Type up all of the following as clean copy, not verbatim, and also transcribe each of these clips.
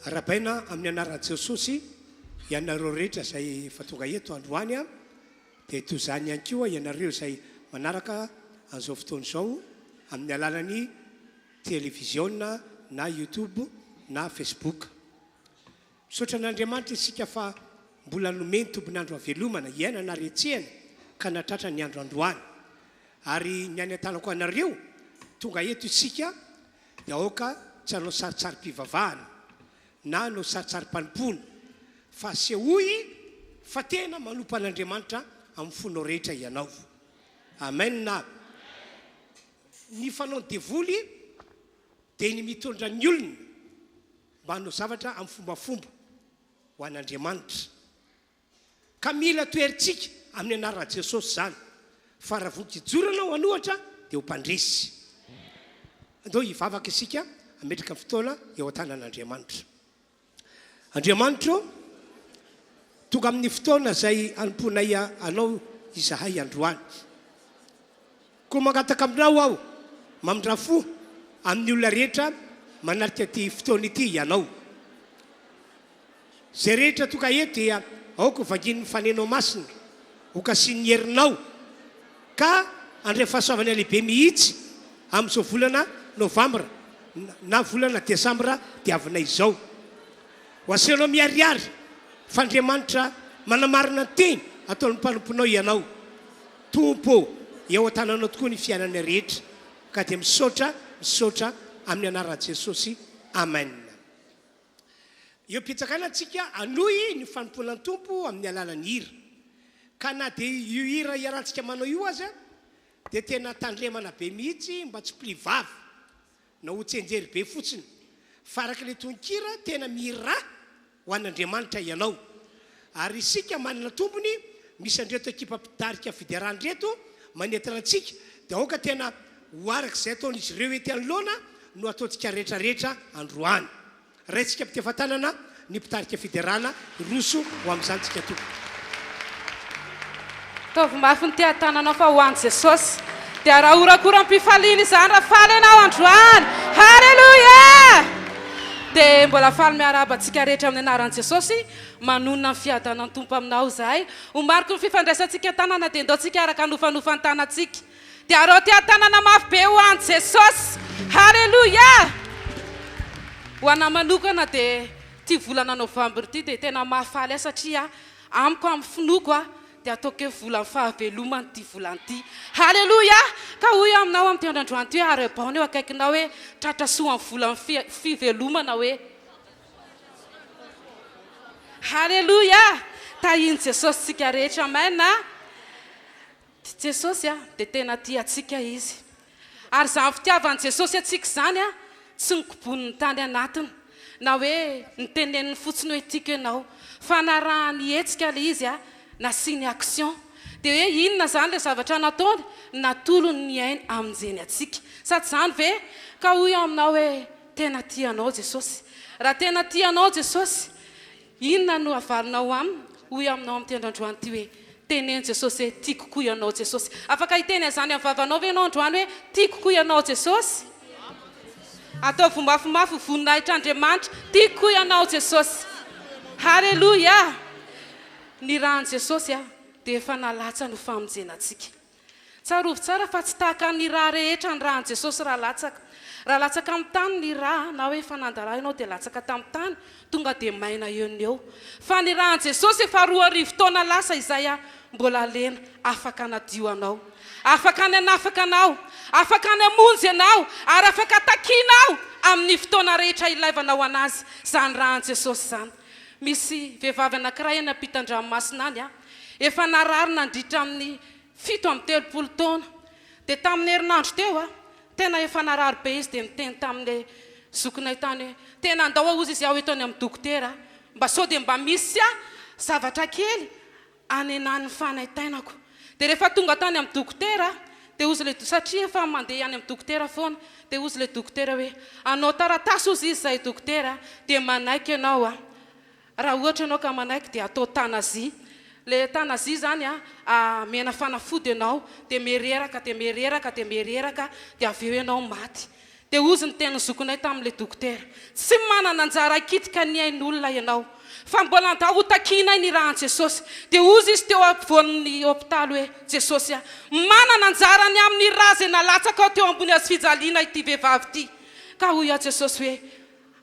Arahabaina amin'ny anaran'i Jesosy ianareo rehetra izay efa tonga eto androany dia toy izany ihany koa ianareo izay manaraka an'izao fotoana izao amin'ny alalan'ny televiziona na youtube na facebook. Misaotra an'Andriamanitra isika fa mbola nomeny tombon'andro havelomana, hiainana ary hetsehana ka nahatratra ny andro androany. Ary ny any an-tanako anareo, tonga eto isika dia aoka tsy hanao saritsarim-pivavahana na hanao saritsarim-panompoana fa asehoy fa tena manompo an'Andriamanitra amin'ny fonao rehetra ianao. Amen. Ny fanaon'ny devoly dia ny mitondra ny olona mba hanao zavatra amin'ny fombafomba ho an'Andriamanitra. Ka mila toherintsika amin'ny anaran'i Jesosy izany, fa raha voky hijoro ianao hanohatra dia ho mpandresy. Andao hivavaka isika hametraka ny fotoana eo an-tanan'Andriamanitra. Andriamanitra ô, tonga amin'ny fotoana izay hanompoanay Anao izahay androany. Koa mangataka aminao aho, mamindrà fo amin'ny olona rehetra manatrika ity fotoana ity Ianao. Izay rehetra tonga eto dia aoka ho vangian'ny fanenao masina, ho kasihin'ny herinao, ka handray fahasoavana lehibe mihitsy amin'izao volana novambra na volana desambra diavina izao. Ho asehonao miharihary fa Andriamanitra manamarina ny teny ataon'ny mpanomponao Ianao. Tompo ô, eo an-tananao tokoa ny fiainanay rehetra, ka dia misaotra, misaotra amin'ny anaran'i Jesosy. Amen. Eo am-pitsakana antsika hanohy ny fanompoana ny Tompo amin'ny alalan'ny hira. Ka na dia io hira iarahantsika manao io aza dia tena tandremana be mihitsy mba tsy pli vava na ho tsianjery be fotsiny fa araka ilay tononkira tena mihirà ho an'Andriamanitra ianao. Ary isika manana tombony misy an'ireto ekipa mpitarika fiderana ireto manentana antsika dia aoka tena ho araka izay ataon'izy ireo ety anoloana no ataontsika rehetra rehetra androany. Raintsika mpitefa-tanana ny mpitarika fiderana hiroso ho amin'izany tsika tompoko. Ataovy mafy ny teha-tananao fa ho an'i Jesosy. Dia raha horakoram-pifaliana izany raha faly ianao androany. Haleloia! Dia mbola faly miarahaba antsika rehetra amin'ny anaran'i Jesosy. Manonona ny fiadanan'ny Tompo aminao izahay. Ho mariky ny fifandraisantsika tanana dia ndao tsika araka hanofanofa ny tanantsika. Dia arao teha-tanana mafy be ho an'i Jesosy. Haleloia! Ho anà manokana dia ity volana novambra ity dia tena mahafaly ahy satria amiko amin'ny finoako dia ataoko hoe volan'ny fahavelomana ity volana ity. Haleloia! Ka hoy aho aminao amin'ity andro androany ity hoe arabaona eo akaikinao hoe tratra soa amin'ny volan'ny fivelomana hoe. Haleloia! Tahian'i Jesosy tsika rehetra. Amen a! Jesosy dia tena tia antsika Izy. Ary izany fitiavan'i Jesosy antsika izany tsy nokoboniny tany anatiny, na hoe noteneniny fotsiny hoe tiako ianao, fa narahany hetsika ilay izy, nasiany action. Dia hoe inona izany ilay zavatra nataony? Natolony ny ainy hamonjeny antsika. Sa tsy izany ve? Ka hoy aho aminao hoe tena tia anao Jesosy. Raha tena tia anao Jesosy, Inona no havalinao aminy? Hoy aho aminao amin'ity andro androany ity hoe, Teneno Jesosy hoe, Tiako koa Ianao Jesosy. Afaka hiteny an'izany amin'ny vavanao ve ianao androany hoe, Tiako koa Ianao Jesosy? Ataovy mafimafy ho voninahitr'Andriamanitra, Tiako koa Ianao Jesosy. Haleloia! Ny ran'i Jesosy dia efa nalatsany ho famonjena antsika. Tsarovy tsara fa tsy tahaka ny rà rehetra ny ràn'i Jesosy raha latsaka. Raha latsaka amin'ny tany ny rà, na hoe efa nanda rà ianao dia latsaka tamin'ny tany, tonga dia maina eo no eo. Fa ny ràn'i Jesosy efa 2000 taona lasa izay mbola lena, afaka hanadio anao. Afaka ny hanafaka anao, afaka ny hamonjy anao, ary afaka takianao amin'ny fotoana rehetra ilaivanao an'Azy izany ràn'i Jesosy izany. Misy vehivavy anankiray any ampitan-dranomasina any, efa narary nandritra ny 37 taona. Dia tamin'ny herinandro teo a, tena efa narary be izy dia niteny tamin'ilay zokinay tany hoe, tena andao hozy izy aho eto any amin'ny dokotera, mba sao dia mba misy zavatra kely hanenany ny fanaintainako. Dia rehefa tonga tany amin'ny dokotera dia hozy ilay, satria efa mandeha any amin'ny dokotera foana, dia hozy ilay dokotera hoe, hanao taratasy hozy izy izahay dokotera dia manaiky ianao a. Raha ohatra ianao ka manaiky dia atao tanazy. Ilay tanazy izany a, amena fanafody ianao dia mereraka dia mereraka dia mereraka dia avy eo ianao maty. Dia hozy ny tenin'ny zokinay tamin'ilay dokotera, Tsy manana anjara hikitika ny ain'olona ianao, fa mbola andao hotakianay ny ràn'i Jesosy. Dia hozy izy teo ampovoan'ny hopitaly hoe, Jesosy a, manana anjara ny amin'ny rà izay nalatsakao teo ambony hazofijaliana ity vehivavy ity. Ka hoy aho Jesosy hoe,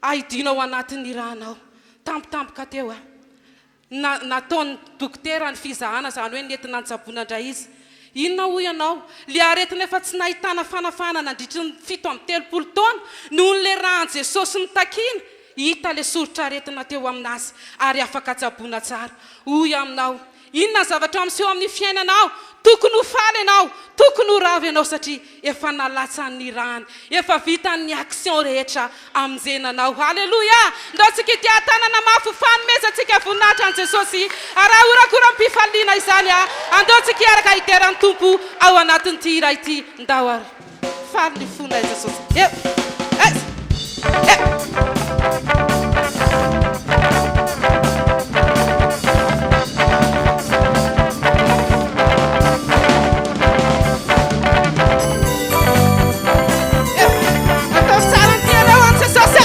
Aidino ao anatin'ny rànao. Tampotampoka teo aho. Na, nataon'ny dokotera ny fizahana, izany hoe nentina nitsaboana indray izy. Inona hoy ianao? Ilay aretina efa tsy nahitana fanafahana nandritry ny 37 taona, noho ilay ràn'i Jesosy notakiana, hita ilay soritr'aretina teo aminazy, ary afaka tsaboina tsara. Hoy aho aminao, inona ny zavatra miseho amin'ny fiainanao? Tokony ho faly ianao, tokony ho ravo ianao satria efa nalatsany ny rany, efa vitany ny action rehetra hamonjena anao. Haleloia! Ndao tsika hitia-tanana mafy ho fanomezantsika voninahitra an'i Jesosy ary hahorakoram-pifaliana izany a! Andao tsika hiaraka hidera ny Tompo ao anatin'ity hira ity. Ndao ary. Faly ny fonay Jesosy. Eo! Aiza! Eo! Ataovy tsara ny tianao any Jesosy a!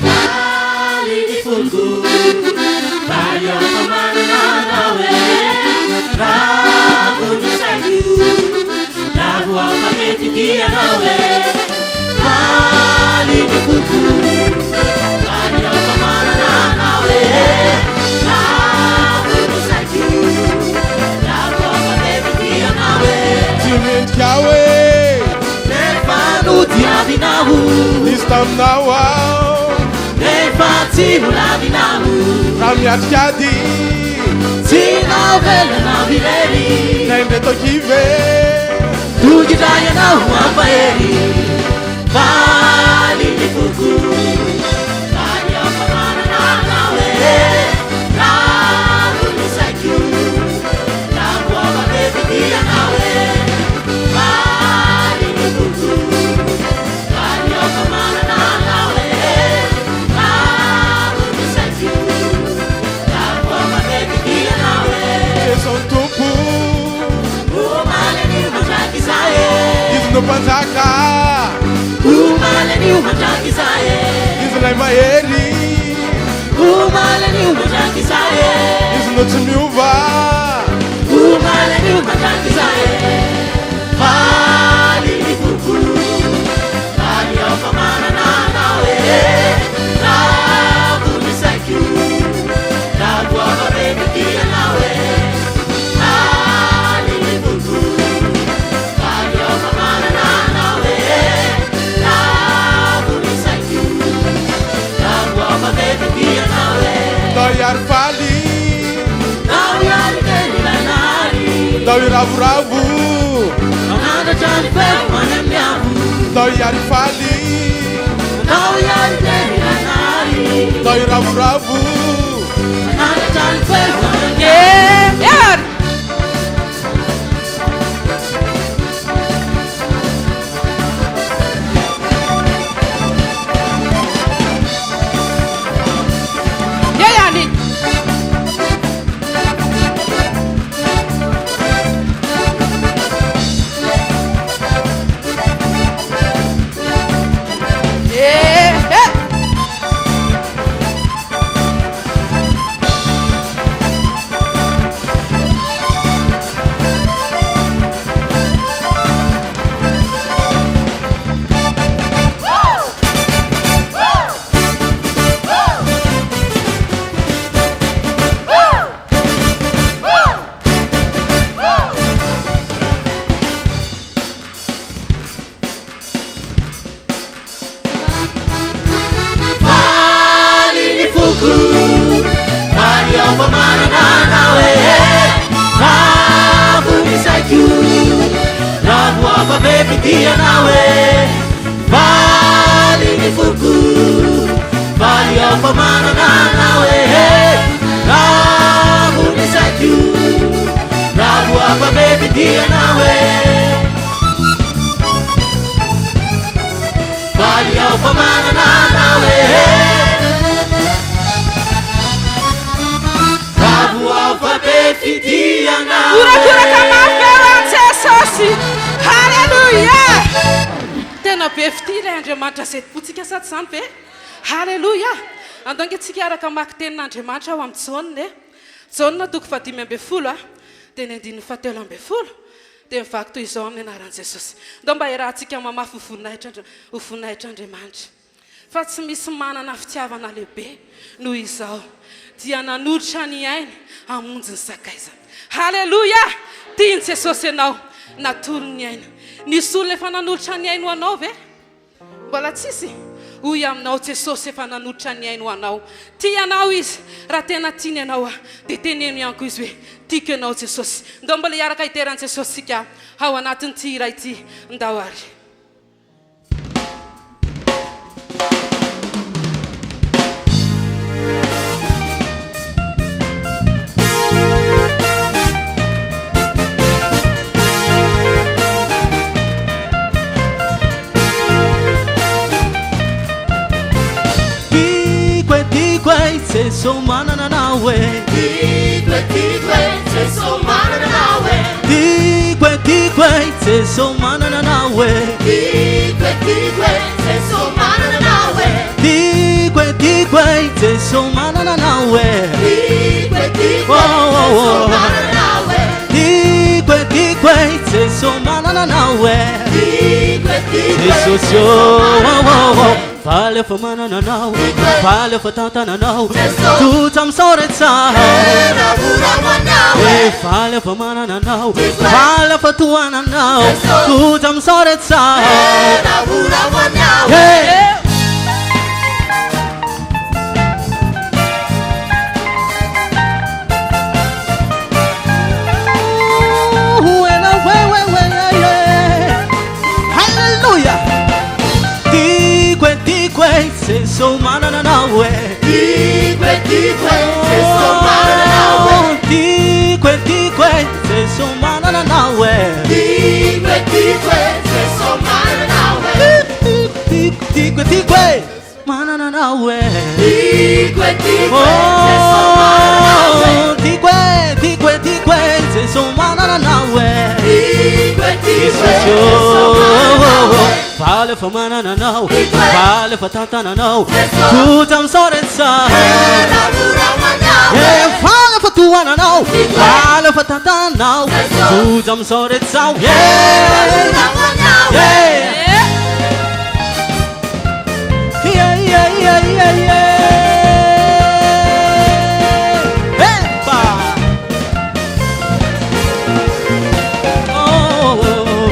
Faly ny foko, faly aho fa manana anao e. Ravo ny saiko, ravo aho fa mety tianao e. Faly ny foko, faly aho fa manana anao e. Ravo ny saiko, ravo aho fa mety tianao e. Tsy mendrika aho e. Nefa nodiavinao. Nisy taminao aho. Nefa tsy nolavinao. Raha miatrika ady. Tsy navelanao irery. Indraindray toa kivy e. Tonga indray ianao hampahery. Faly ny foko. Faly aho fa manana anao e. Ravo ny saiko. Ravo aho fa be fitia anao e. Faly ny foko. Faly aho fa manana anao e. Ravo ny saiko. Ravo aho fa be fitia anao e. Jeso ny Tompo. Omaly anio mandrakizay e. Izy no Mpanjaka. Omaly anio mandrakizay e. Izy ilay mahery. Omaly anio mandrakizay e. Izy no tsy miova. Omaly anio mandrakizay e. Faly ny foko. Faly aho fa manana anao e. Ravo ny saiko. Ravo aho fa be fitia anao e. Faly ny foko. Faly aho fa manana anao e. Ravo ny saiko. Ravo aho fa be fitia anao e. Ndao hiary faly. Ndao hiary teny ilay nahary. Ndao hiravoravo. Manandratra ny feo any amin'ny avo. Ndao hiary faly. Ndao hiary teny ilay nahary. Ndao hiravoravo. Manandratra ny feo any amin'ny avo. Hery! Eo ihany. Eh, eh. Faly ny foko, faly aho fa manana anao e. Ravo ny saiko, ravo aho fa be fitia anao e. Faly ny foko, faly aho fa manana anao e. fitia anao. Horakoraka mafy be ho an'i Jesosy. Haleloia! Tena be fitia ilay Andriamanitra izay tompontsika sa tsy izany ve? Haleloia! Andao ange tsika hiaraka hamaky tenin'Andriamanitra ao amin'ny Jaona e. Jaona toko fahadimy ambin'ny folo a, dia ny andininy fahatelo ambin'ny folo dia mivaky toy izao amin'ny anaran'i Jesosy. Ndao mba hiarahantsika mamafy ho voninahitra ho voninahitr'Andriamanitra. Fa tsy misy manana fitiavana lehibe noho izao, dia nanolotra ny ainy hamonjy ny sakaizany. Haleloia! Tian'i Jesosy ianao, natolony ny ainy. Nisy olona efa nanolotra ny ainy ho anao ve? Mbola tsisy? Hoy aminao Jesosy efa nanolotra ny ainy ho anao. Tia anao Izy. Raha tena tiany ianao dia teneno ihany koa Izy hoe, Tiako ianao Jesosy. Ndao mbola hiaraka hidera an'i Jesosy isika ao anatin'ity hira ity. Ndao ary. Tiako e, tiako e, Jeso manana anao e. Tiako e, tiako e, Jeso manana anao e. Tiako e, tiako e, Jeso manana anao e. Tiako e, tiako e, Jeso manana anao e. Tiako e, tiako e, Jeso manana anao e. Tiako e, tiako e, Oh, oh, Jeso oh. manana anao e. Tiako e, tiako e, Jeso manana anao e. Tiako e, tiako e, Jesosy Jeso ô, manana anao oh, oh, e. faly efa manana anao, Tiako e. faly efa tantananao, Jeso. tota misaotra. Ravoravo anao Eh, e. faly efa manana anao, Tiako e. faly efa tohananao, Jeso. tota misaotra. Ravoravo anao e. Hey! Ooh, and I- way, way, way, yeah, yeah. Hallelujah! Tiako e, tiako e, Jeso manana anao e. Tiako e, tiako e, Jeso manana anao e. Tiako e, tiako e, Jeso manana anao e. Tiako e, tiako e, Jeso manana anao e. Tiako, tiako, tiako e, manana anao e. Tiako e, tiako e, Jeso manana anao e. Oh, tiako e, tiako e, tiako e, Jeso manana anao e. Tiako e, tiako e, Jesosy Jeso manana anao e. faly efa manana anao, Tiako e. faly efa tantananao, Jeso. tota misaotra. Ravoravo anao Eh, e. faly efa tohananao, Tiako e. faly efa tantananao, Jeso. tota misaotra. Yeah, Ravoravo anao e. yeah. Yeah, yeah, yeah, yeah, yeah. Epa! Oh, oh,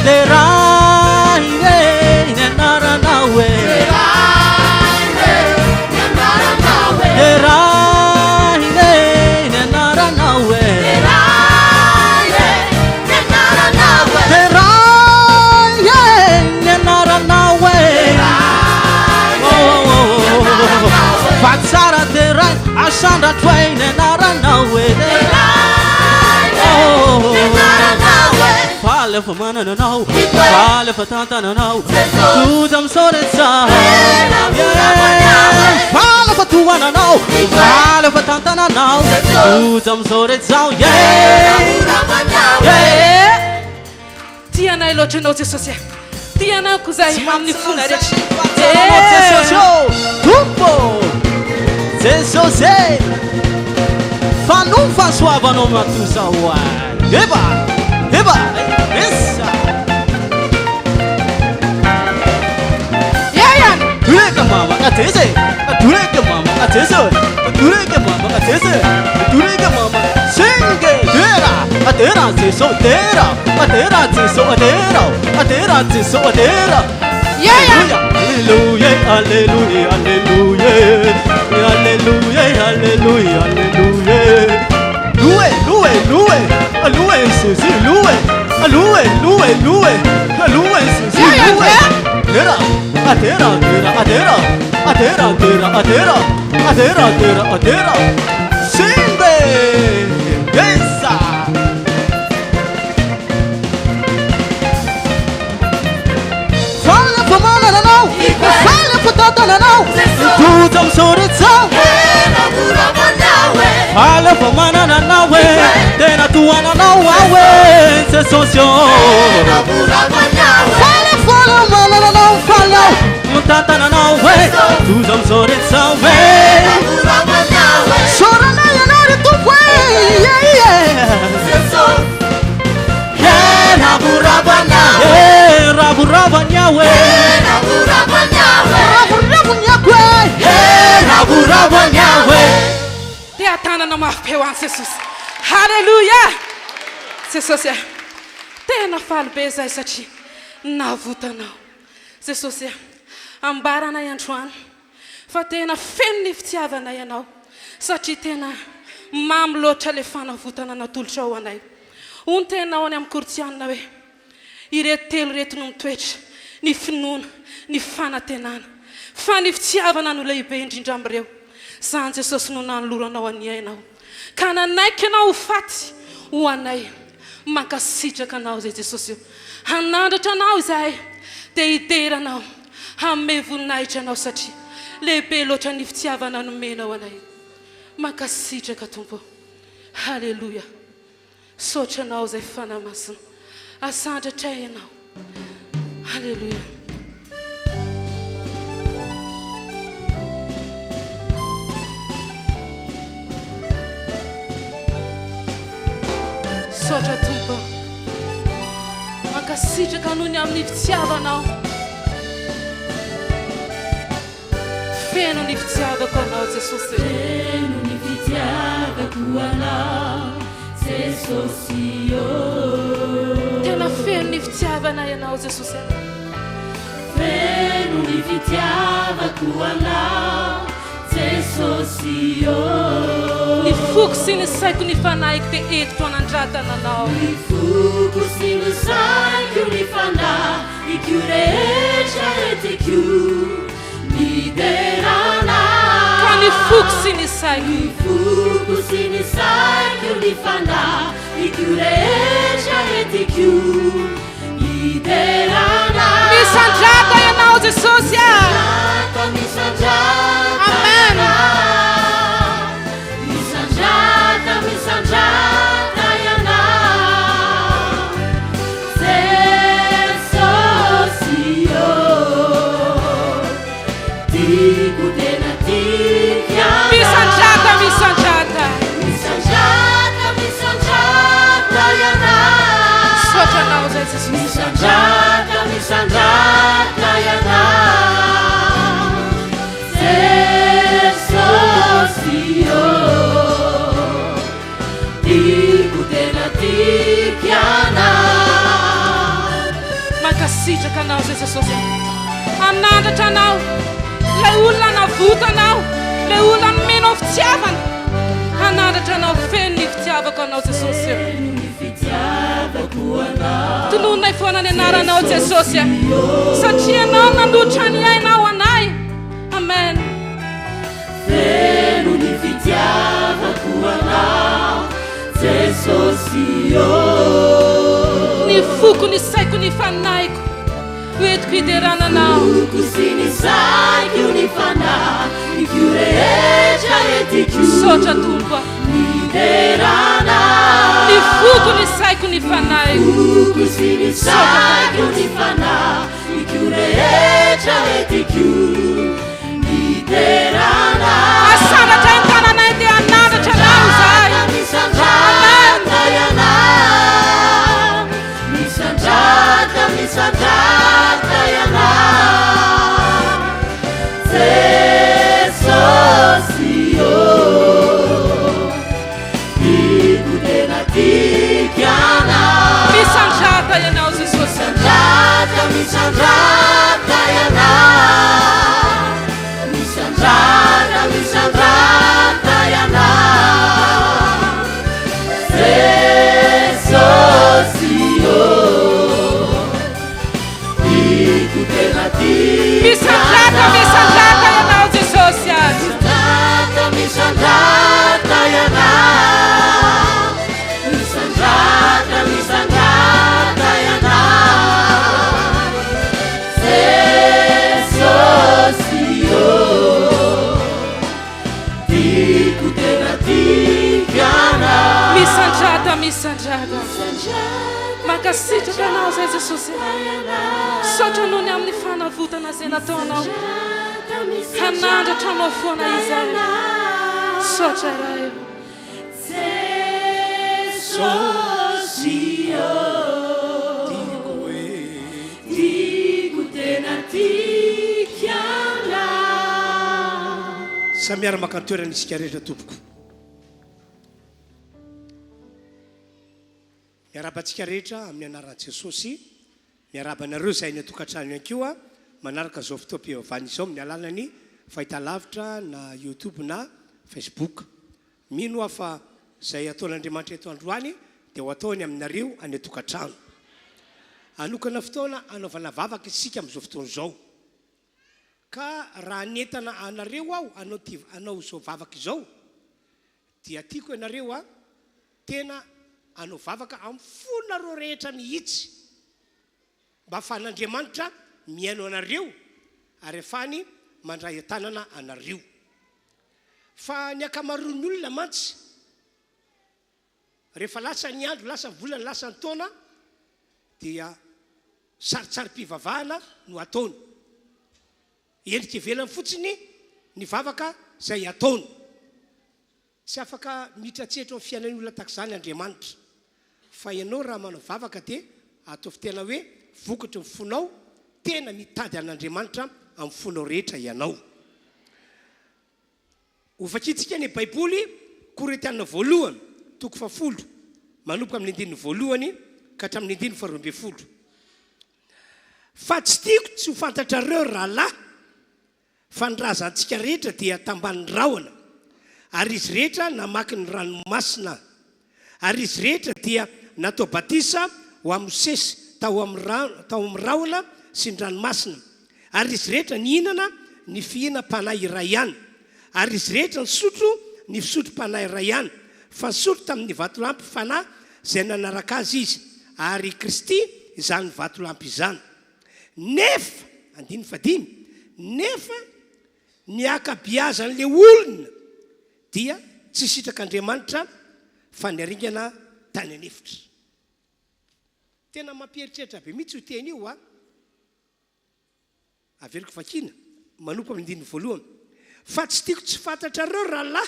deraina ny anaranao e. Ny anaranao e. Deraina ny anaranao e. Deraina ny anaranao e. Deraina ny anaranao e. Oh, oh, oh, oh. Fa tsara deraina asandratra ny anaranao e. Oh, Ny anaranao e. Faly efa manana anao, Tiako e. faly efa tantananao, Jeso. tota misaotra. Ravoravo anao e. Faly efa tohananao, Tiako e. faly efa tantananao, Jeso. tota misaotra. Yeah. Ravoravo anao e. Yeah. Tianay loatra ianao Jesosy a. Tianao koa zahay amin'ny fona rehetra. Anao Jesosy ô, Tompo Jesosy e, fa no fahasoavanao matosa ho ahy. Eba, eba, esa. Ihany. Dureka mama katese, dureka mama katese, dureka mama katese, dureka mama singe dera, dera Jesu dera, dera Jesu dera, dera Jesu dera. Ihany. Hallelujah, hallelujah, hallelujah, hallelujah, hallelujah, hallelujah. Loué, loué, loué, loué Jésus, loué, loué, loué, loué, loué Jésus, loué. Dera, dera, dera, dera, dera, dera, dera, dera, dera, dera. Sinde, esa. Faly fa manana anao, faly fa tantananao, tota misaotra. Ravoravo anao e. Faly fa manana anao e. Jesosy ô. Faly faly manana anao faly aho. Mitantana anao e, toza amin'izao rehetra izao e. Isaorana ianao ry Tompo e. Ie ie. E ravoravo ny aho e. Ravoravo ny ako e. E ravoravo ny aho e. Dia tanana mafy be ho an'i Jesosy. Haleloia! Jesosy a! Tena faly be izahay satria navotanao. Jesosy a! Ambaranay androany fa tena feno ny fitiavanay Anao satria tena mamy loatra ilay fanavotana natolotrao ho anay. Hoy ny teninao any amin'ny Korintiana hoe, Ireto telo ireto no mitoetra, ny finoana, ny fanantenana, fa ny fitiavana no lehibe indrindra amin'ireo. Izany Jesosy no nanoloranao an'i ainao, ka nanaiky Anao ho faty ho anay. Mankasitraka Anao izay Jesosy o. Hanandratra Anao izahay, dia hidera Anao, hanome voninahitra Anao satria lehibe loatra ny fitiavana nomenao anay. Mankasitraka Tompo o. Haleloia. Misaotra Anao izay Fanahy Masina. Asandratray Ianao. Haleloia. Misaotra Tompo. Mankasitraka noho ny amin'ny fitiavanao. Feno ny fitiavako anao Jesosy. Feno ny fitiavako anao Jesosy ô. Tena feno ny fitiavana ianao Jesosy. Feno ny fitiavako anao Jesosy ô. Ny foko sy ny saiko ny fanahiko dia entiko hanandratana anao. Ny foko sy ny saiko ny fanahy Iko rehetra entiko miderana. Ka ny foko sy ny saiko. Ny foko sy ny saiko ny fanahiko rehetra entiko miderana. Misandrata ianao Jesosy a. Misandrata, misandrata. Amen. Misandrata, misandrata ianao. Jesosy ô, tiako tena tiako ianao. Misandrata, misandrata. Misandrata, misandrata ianao. Misaotra anao izay Jesosy. Misandrata, misandrata ianao. Jesosy ô, tiako tena tiako ianao. Mankasitraka anao izay Jesosy a. Hanandratra anao ilay olona navota anao, ilay olona nomenao fitiavana. Hanandratra anao feno ny fitiavako anao Jesosy ô. Tonononay foana ny anaranao Jesosy a. Satria ianao nanolotra ny ainao anay. Amen. Feno ny fitiavako anao Jesosy ô. Ny foko, ny saiko, ny fanahiko ho entiko hiderana anao. Foko sy ny saiko, ny fanahiko rehetra entiko. Misaotra Tompo a. Hiderana. Ny foko, ny saiko, ny fanahiko. Foko sy ny saiko, ny fanahiko. Rehetra entiko hiderana. Asandratra ny tananay dia hanandratra anao izahay. Misandrata ianao, misandrata, misandrata ianao, Jesosy ô, tiako tena tiako ianao. Misandrata ianao Jesosy. Misandrata, misandrata ianao. Misandrata, misandrata ianao. Jesosy ô, tiako tena tiako Misandrata, misandrata ianao Jesosy. Misandrata, misandrata ianao. Misandrata, misandrata ianao. Misandrata. Mankasitraka Anao izay Jesosy. Misaotra noho ny amin'ny fanavotana izay nataonao. Hanandratra Anao foana izahay. Misaotra Ray o. Jesosy ô. Tiako e. Tiako tena tiako ianao. Samy miara-maka ny toerana isika rehetra tompoko. Miarahaba antsika rehetra amin'ny anaran'i Jesosy. Miarahaba anareo izay any an-tokantrano ihany koa manaraka izao fotoam-pivavahana izao amin'ny alalan'ny fahitalavitra na YouTube na Facebook. Mino aho fa izay ataon'Andriamanitra eto androany dia ho ataony aminareo any an-tokantrano. Hanokana fotoana hanaovana vavaka isika amin'izao fotoana izao. Ka raha hanentana anareo aho hanao ity hanao izao vavaka izao dia tiako ianareo a tena hanao vavaka amin'ny fonareo rehetra mihitsy mba afahan'Andriamanitra mihaino anareo ary afahany mandray an-tanana anareo. Fa ny ankamaroan'ny olona mantsy rehefa lasa ny andro, lasa ny volana, lasa ny taona dia sarintsarim-pivavahana no ataony. Endrika ivelany fotsiny ny vavaka izay ataony. Tsy afaka miditra an-tsehatra ao amin'ny fiainan'ny olona tahaka izany Andriamanitra. Fa ianao raha manao vavaka dia ataovy tena hoe vokatry ny fonao, tena mitady an'Andriamanitra amin'ny fonao rehetra ianao. Hovakintsika ny Baiboly, Korintiana voalohany, toko fahafolo, manomboka amin'ny andininy voalohany ka hatramin'ny andininy faharoa ambin'ny folo. Fa tsy tiako tsy ho fantatrareo, ry rahalahy, fa ny razantsika rehetra dia tambanin'ny rahona, ary izy rehetra namaky ny ranomasina, ary izy rehetra dia natao batisa ho an'i Mosesy tao amin'ny rano, tao amin'ny rahona sy ny ranomasina, ary izy rehetra nihinana ny fihinam-panahy iray ihany, ary izy rehetra nisotro ny fisotrom-panahy iray ihany, fa nisotro tamin'ny vatolampy fanahy izay nanaraka azy izy, ary i Kristy izany vatolampy izany. Nefa, andininy fahadimy, nefa ny ankabiazan'ilay olona dia tsy sitrak'Andriamanitra fa niaringana tany an'efitra. Tena mampieritreritra be mihitsy io teny io a! Averiko vakiana, manompo amin'ny andininy voalohany. Fa tsy tiako tsy fantatrareo rahalahy,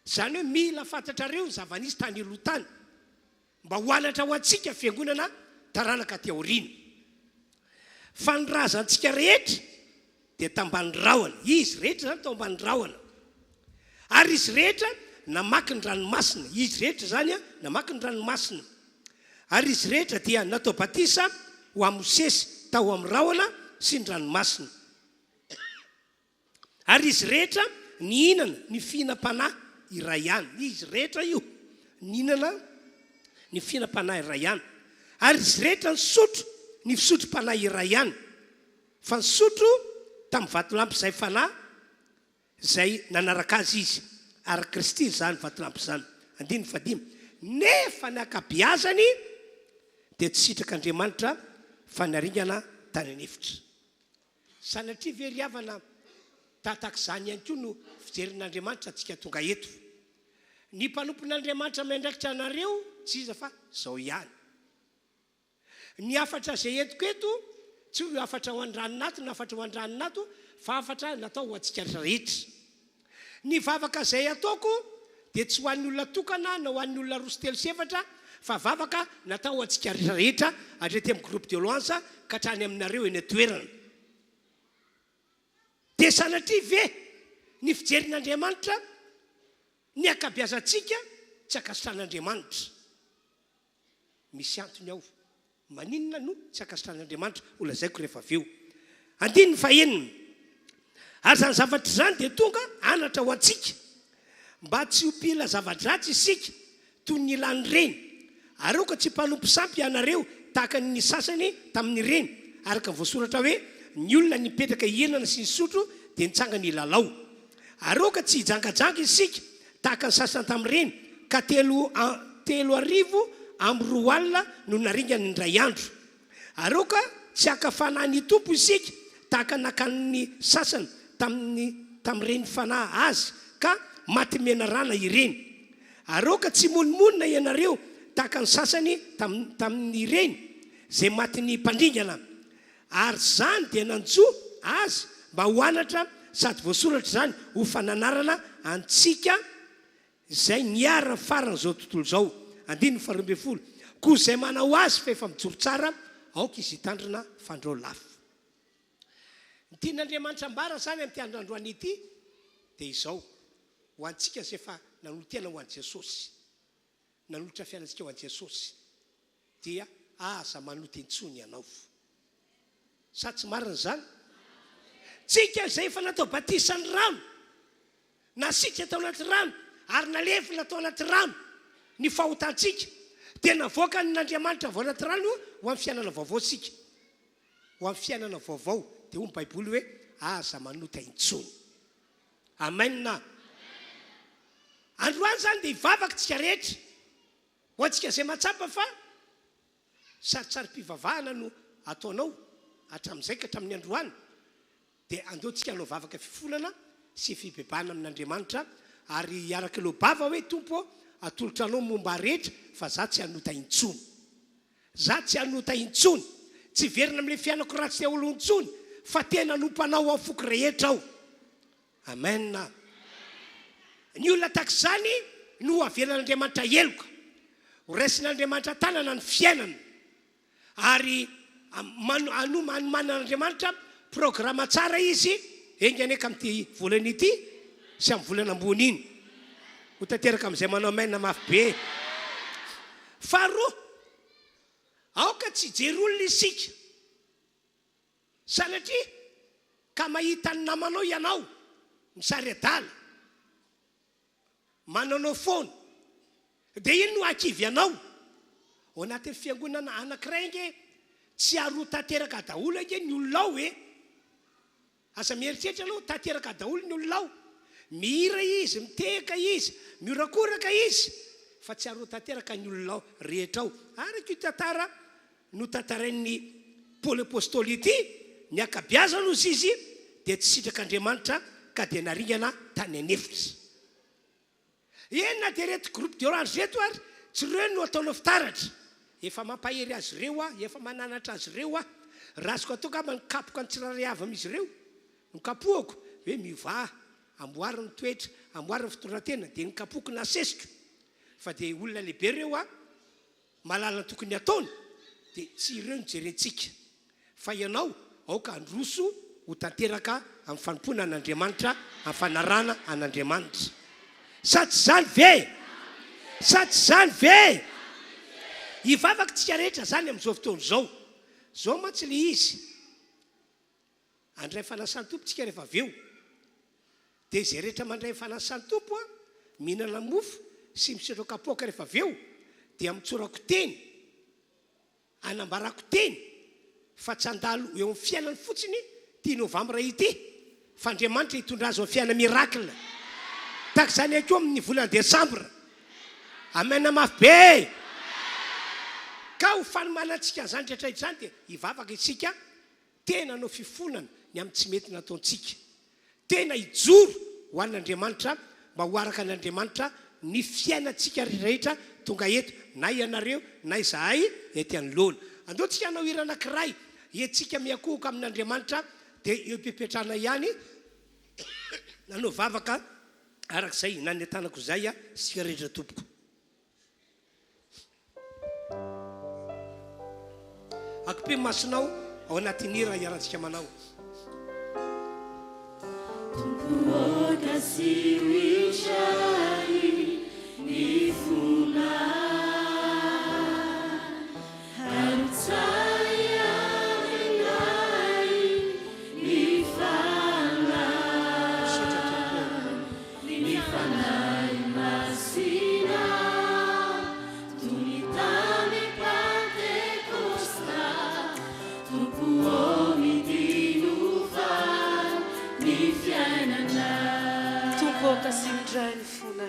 izany hoe mila fantatrareo ny zava-nisy tany aloha tany, mba ho anatra ho antsika fiangonana taranaka aty aoriana. Fa ny razantsika rehetra dia tambany rahona, izy rehetra izany tao ambany rahona. Ary izy rehetra namaky ny ranomasina, izy rehetra izany namaky ny ranomasina. Ary izy rehetra dia natao batisa ho an'i Mosesy tao amin'ny rahona sy ny ranomasina. Ary izy rehetra nihinana ny fihinam-panahy iray ihany. Izy rehetra io nihinana ny fihinam-panahy iray ihany. Ary izy rehetra nisotro ny fisotrom-panahy iray ihany. Fa nisotro tamin'ny vatolampy izay fanahy izay nanaraka azy izy, ary Kristy izany vatolampy izany. Andininy fahadimy. Nefa ny ankabeazany dia tsy sitrak'Andriamanitra fa naringana tany an'efitra. Sanatria ve ry havana tahataka izany ihany koa no fijerin'Andriamanitra antsika tonga eto? Ny mpanompon'Andriamanitra miandraikitra anareo tsy iza fa izao ihany. Ny hafatra izay entiko eto tsy ho hafatra ho an-dRanonato na hafatra ho an-dRanonato fa hafatra natao ho antsika rehetra. Ny vavaka izay ataoko dia tsy ho an'ny olona tokana na ho an'ny olona roa sy telo sy efatra fa vavaka natao ho antsika rehetra hatrety amin'ny groupe de louange ka hatrany aminareo eny an-toerana. Dia sanatria ve ny fijerin'Andriamanitra ny ankabeazantsika tsy ankasitrahan'Andriamanitra? Misy antony ao. Maninona no tsy ankasitrahan'Andriamanitra? Holazaiko rehefa avy eo. Andininy fahenina. Ary izany zavatra izany dia tonga anatra ho antsika, mba tsy ho mpila zava-dratsy isika, toy ny ilan'ireny. Ary aoka tsy mpanompo sampy ianareo tahaka ny sasany tamin'ireny, araka ny voasoratra hoe, Ny olona nipetraka hihinana sy nisotro dia nitsangana hilalao. Ary aoka tsy hijangajanga isika tahaka ny sasany tamin'ireny, ka 233 no naringany indray andro. Ary aoka tsy haka fanahy ny Tompo isika tahaka ny nakan'ny sasany tamin'ny tamin'ireny fanahy Azy, ka maty menarana ireny. Ary aoka tsy himonomonona ianareo tahaka ny sasany tamin'ireny izay matin'ny mpandringana. Ary izany dia nanjo azy mba ho anatra sady voasoratra izany ho fananarana antsika izay niharan'ny faran'izao tontolo izao. Andininy faharoa ambin'ny folo, Koa izay manao azy fa efa mijoro tsara, aoka izy hitandrina fandrao lafo. Ny tian'Andriamanitra ambara izany amin'ity andro androany ity dia izao, ho antsika izay efa nanolo-tena ho an'i Jesosy, nanolotra fiainantsika ho an'i Jesosy, dia aza manota intsony ianao. Sa tsy marina izany? Tsika izay efa natao batisan'ny rano, nasiaka tao anaty rano ary nalevina tao anaty rano ny fahotantsika, dia navoakan'Andriamanitra avy ao anaty rano ho amin'ny fiainana vaovao isika. Ho amin'ny fiainana vaovao. Dia hoy ny Baiboly hoe, Aza manota intsony. Amen. Androany izany dia hivavaka isika rehetra. Ho antsika izay mahatsapa fa sarintsarim-pivavahana no ataonao hatramin'izay ka hatramin'ny androany, dia andeo tsika hanao vavaka fifonana sy fibebahana amin'Andriamanitra ary hiaraka loa-bava hoe, Tompo ô, atolotra Anao ny momba ahy rehetra fa za tsy hanota intsony. Za tsy hanota intsony. Tsy hiverina amin'ilay fiainako ratsy teo aloha intsony fa tena hanompo Anao amin'ny foko rehetra aho. Amen. Ny olona tahaka izany no ho avelan'Andriamanitra heloka. Ho raisin'Andriamanitra an-tanana ny fiainana. Ary anomanan'Andriamanitra programa tsara izy, enga anie ka amin'ity volana ity sy amin'ny volana ambony iny. Ho tanteraka amin'izay manao amen mafy be. Faharoa, aoka tsy hijery olona isika. Sanatria ka mahita ny namanao ianao misary adala, manaonao foana, dia iny no hahakivy anao. Ao anatin'ny fiangonana anankiray ange tsy ary ho tanteraka daholo ange ny olona ao e! Aza mieritreritra aloha, tanteraka daholo ny olona ao. Mihira izy, mitehaka izy, mihorakoraka izy, fa tsy ary ho tanteraka ny olona ao rehetra ao. Araka io tantara notantarain'i Paoly Apostoly ity, ny ankabiazany hozy izy dia tsy sitrak'Andriamanitra ka dia naringana tany an'efitra. Eny na dia ireto groupe d'orange ireto ary tsy ireo no ataonao fitaratra. Efa mampahery azy ireo aho, efa mananatra azy ireo aho. Raha azoko atao angamba ny kapoka ny tsirairay avy amin'izy ireo no kapohako hoe miovà, amboary ny toetra, amboary ny fitondran-tena dia ny kapoako nasesiko fa dia olona lehibe ireo aho. Mahalala ny tokony hataony dia tsy ireo no jerentsika fa ianao aoka handroso ho tanteraka amin'ny fanompoana an'Andriamanitra amin'ny fanarahana an'Andriamanitra. Sa tsy izany ve? Sa tsy izany ve? Hivavaka tsika rehetra izany amin'izao fotoana izao. Izao mantsy ilay izy. Handray fanasan'ny Tompo tsika rehefa avy eo. Dia izay rehetra mandray ny fanasan'ny Tompo an, mihinana mofo sy misotro kapoaka rehefa avy eo, dia mitsorako teny, anambarako teny fa tsy handalo eo amin'ny fiainany fotsiny ity novambra ity, fa Andriamanitra hitondra azy ao amin'ny fiainana miracle. Tahaka izany ihany koa amin'ny volana desambra. Amen mafy be e! Ka ho fanomanantsika an'izany rehetra izany dia hivavaka isika. Tena hanao fifonana ny amin'ny tsy mety nataontsika. Tena hijoro ho an'Andriamanitra mba ho araka an'Andriamanitra ny fiainantsika rehetra tonga eto, na ianareo na izahay ety anoloana. Andao tsika hanao hira anankiray, hetsika miankohoka amin'Andriamanitra dia eo am-pipetrahana ihany hanao vavaka araka izay nanentanako izay isika rehetra tompoko. Akipio ny masonao ao anatin'ny hira iarahantsika manao. Tompo ô kasiho indray ny fonay Harotsay aminay ny fanahy Misaotra Tompo ô. Ny Fanahy Masina toy ny tany Pantekosta, Tompo ô midinova ny fiainanay. Tompo ô kasiho indray ny fonay.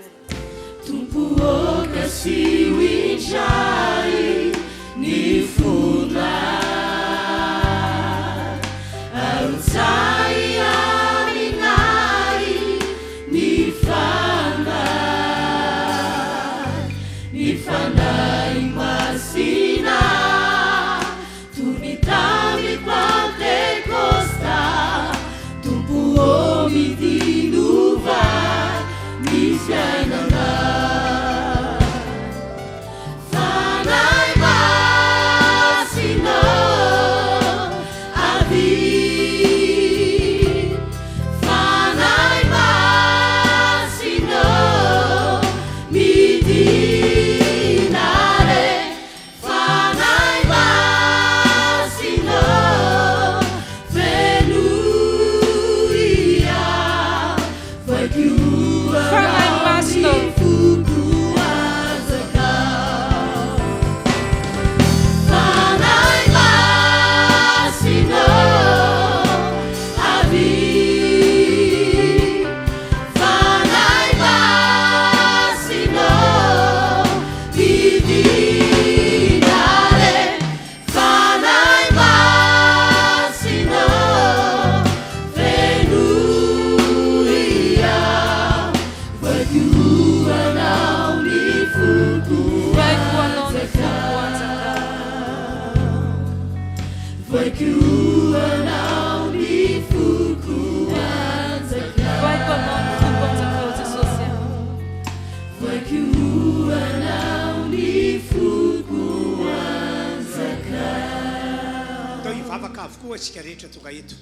avokoa isika rehetra tonga eto.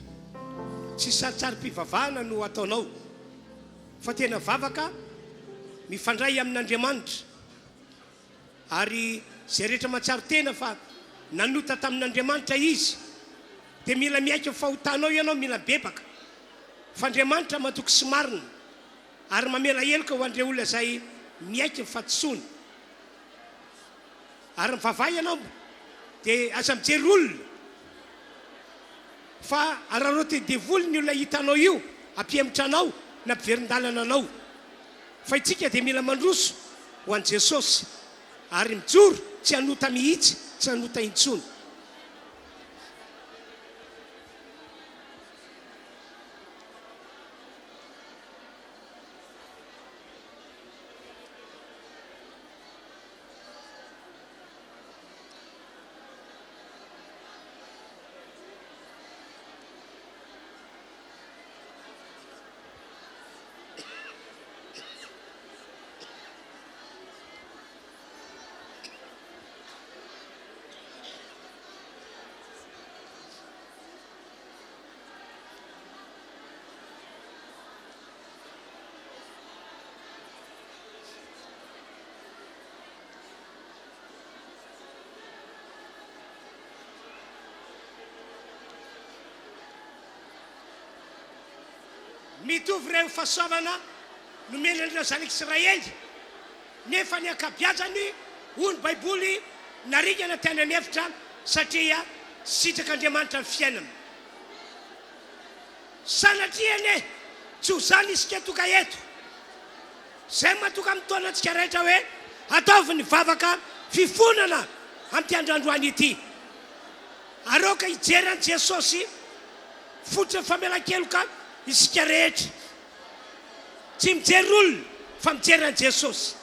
Tsy sarintsarim-pivavahana no ataonao fa tena vavaka mifandray amin'Andriamanitra. Ary izay rehetra mahatsiaro tena fa nanota tamin'Andriamanitra izy dia mila miaiky ny fahotanao ianao, mila mibebaka fa Andriamanitra matoky sy marina ary mamela heloka ho an'ireo olona izay miaiky ny fahadisoany. Ary mivavaha ianao dia aza mijery olona fa araraotin'ny devoly ny olona hitanao io hampihemotra anao na hampiverin-dalana anao. Fa itsika dia mila mandroso ho an'i Jesosy ary mijoro tsy hanota mihitsy, tsy hanota intsony. Mitovy ireo fahasoavana nomena an'ireo zanak'Israely, nefa ny ankabiazany, hoy ny Baiboly, naringana tany an'efitra satria sitrak'Andriamanitra ny fiainana. Sanatria anie tsy ho izany isika tonga eto. Izay mahatonga mitaona antsika rehetra hoe ataovy ny vavaka fifonana amin'ity andro androany ity. Ary aoka hijery an'i Jesosy fototry ny famelan-keloka isika rehetra. Tsy mijery olona fa mijery an'i Jesosy.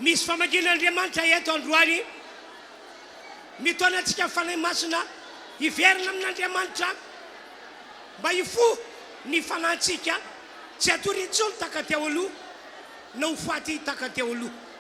Misy famakian'Andriamanitra eto androany. Mitaona antsika ny Fanahy Masina hiverina amin'Andriamanitra mba hifoha ny fanahintsika, tsy hatory intsony tahaka teo aloha na ho faty tahaka teo aloha.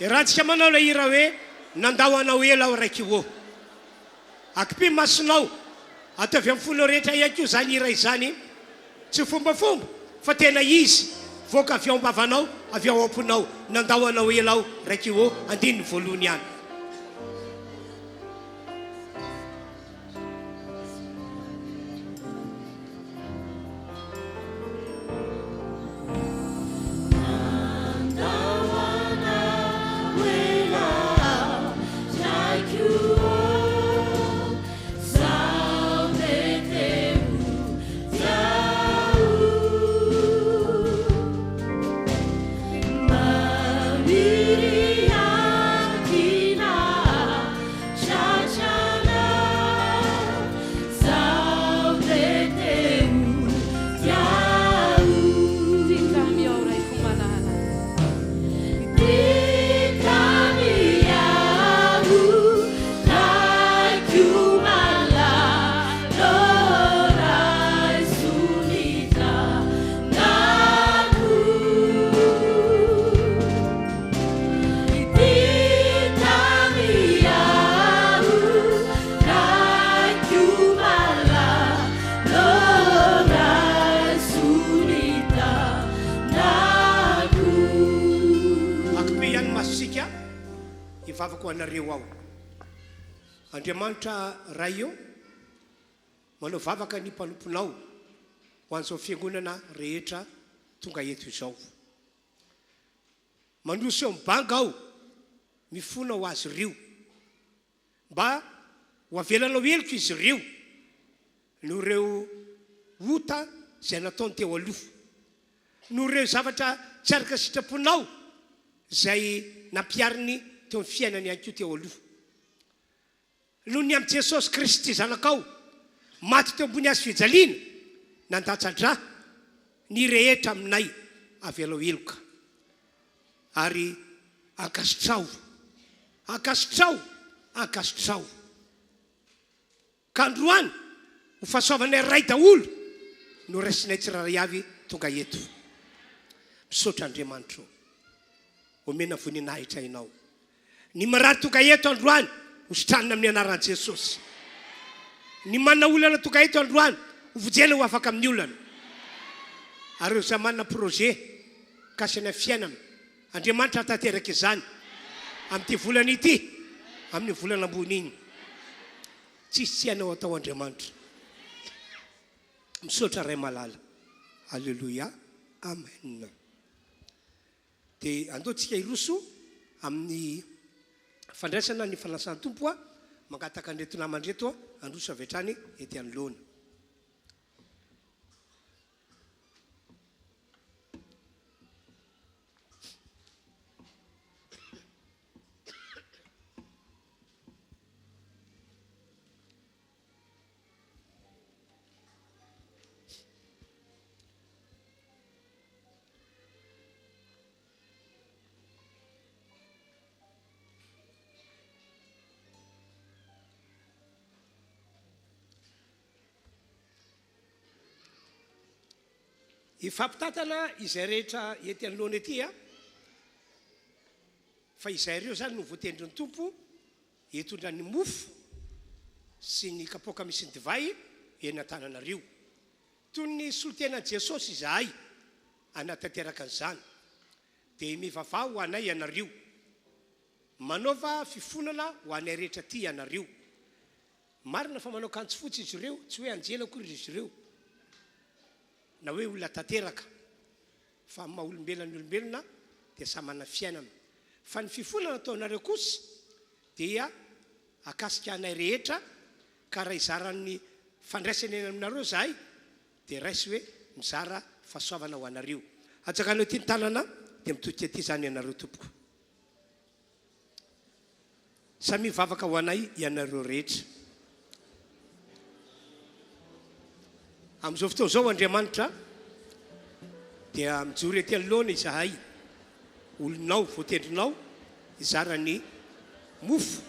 Iarahantsika manao ilay hira hoe Nandao anao ela aho Raiky ô. Akipio masonao, ataovy amin'ny fonao rehetra ihany koa izany hira izany. Tsy fombafomba fa tena izy, voaka avy ao am-bavanao, avy ao am-ponao. Nandao anao ela aho Raiky ô, andininy voalohany ihany. Hivavaka ho anareo aho. Andriamanitra Ray ô, manao vavaka ny mpanomponao ho an'izao fiangonana rehetra tonga eto izao. Mandroso eo amin'ny banga aho, mifona ho azy ireo. Mba ho avelanao heloka izy ireo noho ireo ota izay nataony teo aloha, noho ireo zavatra tsy araka ny sitraponao izay nampihariny teo amin'ny fiainany ihany koa teo aloha. Noho ny amin'i Jesosy Kristy Zanakao, maty teo ambony hazo fijaliana, nandatsa-drà ny rehetra aminay, avelao heloka. Ary ankasitraho, ankasitraho, ankasitraho. Ka androany, ho fahasoavanay Ray daholo no raisinay tsirairay avy tonga eto. Misaotra Andriamanitra o. Omena voninahitra Ianao. Ny marary tonga eto androany ho sitranina amin'ny anaran'i Jesosy. Ny manana olana tonga eto androany ho vonjena ho afaka amin'ny olana. Ary ireo izay manana projet mikasika ny fiainana, Andriamanitra hahatanteraka izany amin'ity volana ity, amin'ny volana ambony iny. Tsisy tsy hainao atao Andriamanitra. Misaotra Ray malala. Alléluia. Amen. Dia andao tsika hiroso amin'ny fandraisana ny fanasan'ny Tompo a, mangataka an'ireto namana ireto handroso avy hatrany ety anoloana. Hifampitantana izay rehetra ety anoloana ety a, fa izay ireo izany no voatendrin'ny Tompo hitondra ny mofo sy ny kapoaka misy ny divay eny an-tananareo. Toy ny solontenan'i Jesosy izahay hanatanteraka an'izany. Dia mivavaha ho anay ianareo. Manaova fifonana ho anay rehetra aty ianareo. Marina fa manao akanjo fotsy izy ireo, tsy hoe anjely akory izy ireo, na hoe olona tanteraka, fa amin'ny maha olombelona ny olombelona dia samy manana fiainana. Fa ny fifonana ataonareo kosa dia hahakasika anay rehetra Ka raha hizara ny fandraisana eny aminareo izahay dia raiso hoe mizara fahasoavana ho anareo. Atsangano ety ny tanana dia mitodika ety izany ianareo tompoko. Samia mivavaka ho anay ianareo rehetra. Amin'izao fotoana izao Andriamanitra dia mijoro ety anoloana izahay, olonao, voatendrinao hizara ny mofo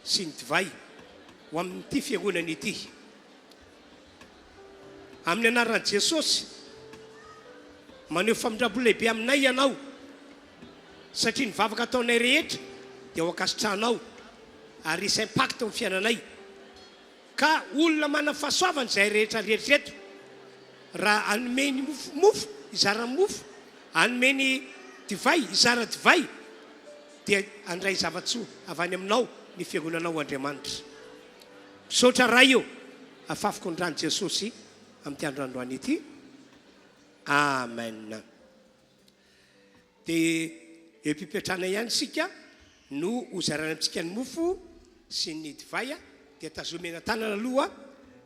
sy ny divay ho amin'ity fiangonana ity. Amin'ny anaran'i Jesosy, maneho famindram-po lehibe aminay Ianao, satria ny vavaka ataonay rehetra dia ho ankasitrahanao ary hisy impact eo amin'ny fiainanay. Ka olona manana fahasoavana izay rehetra rehetra eto, raha hanome ny mofo mofo, hizara mofo, hanome ny divay, hizara divay, dia handray zava-tsoa avy any aminao ny fiangonanao Andriamanitra. Misaotra Ray ô, afafiko ny ran'i Jesosy amin'ity andro androany ity. Amen. Dia eo am-pipetrahana ihany isika no hozaraina amintsika ny mofo sy ny divay, dia tazomy eny an-tanana aloha,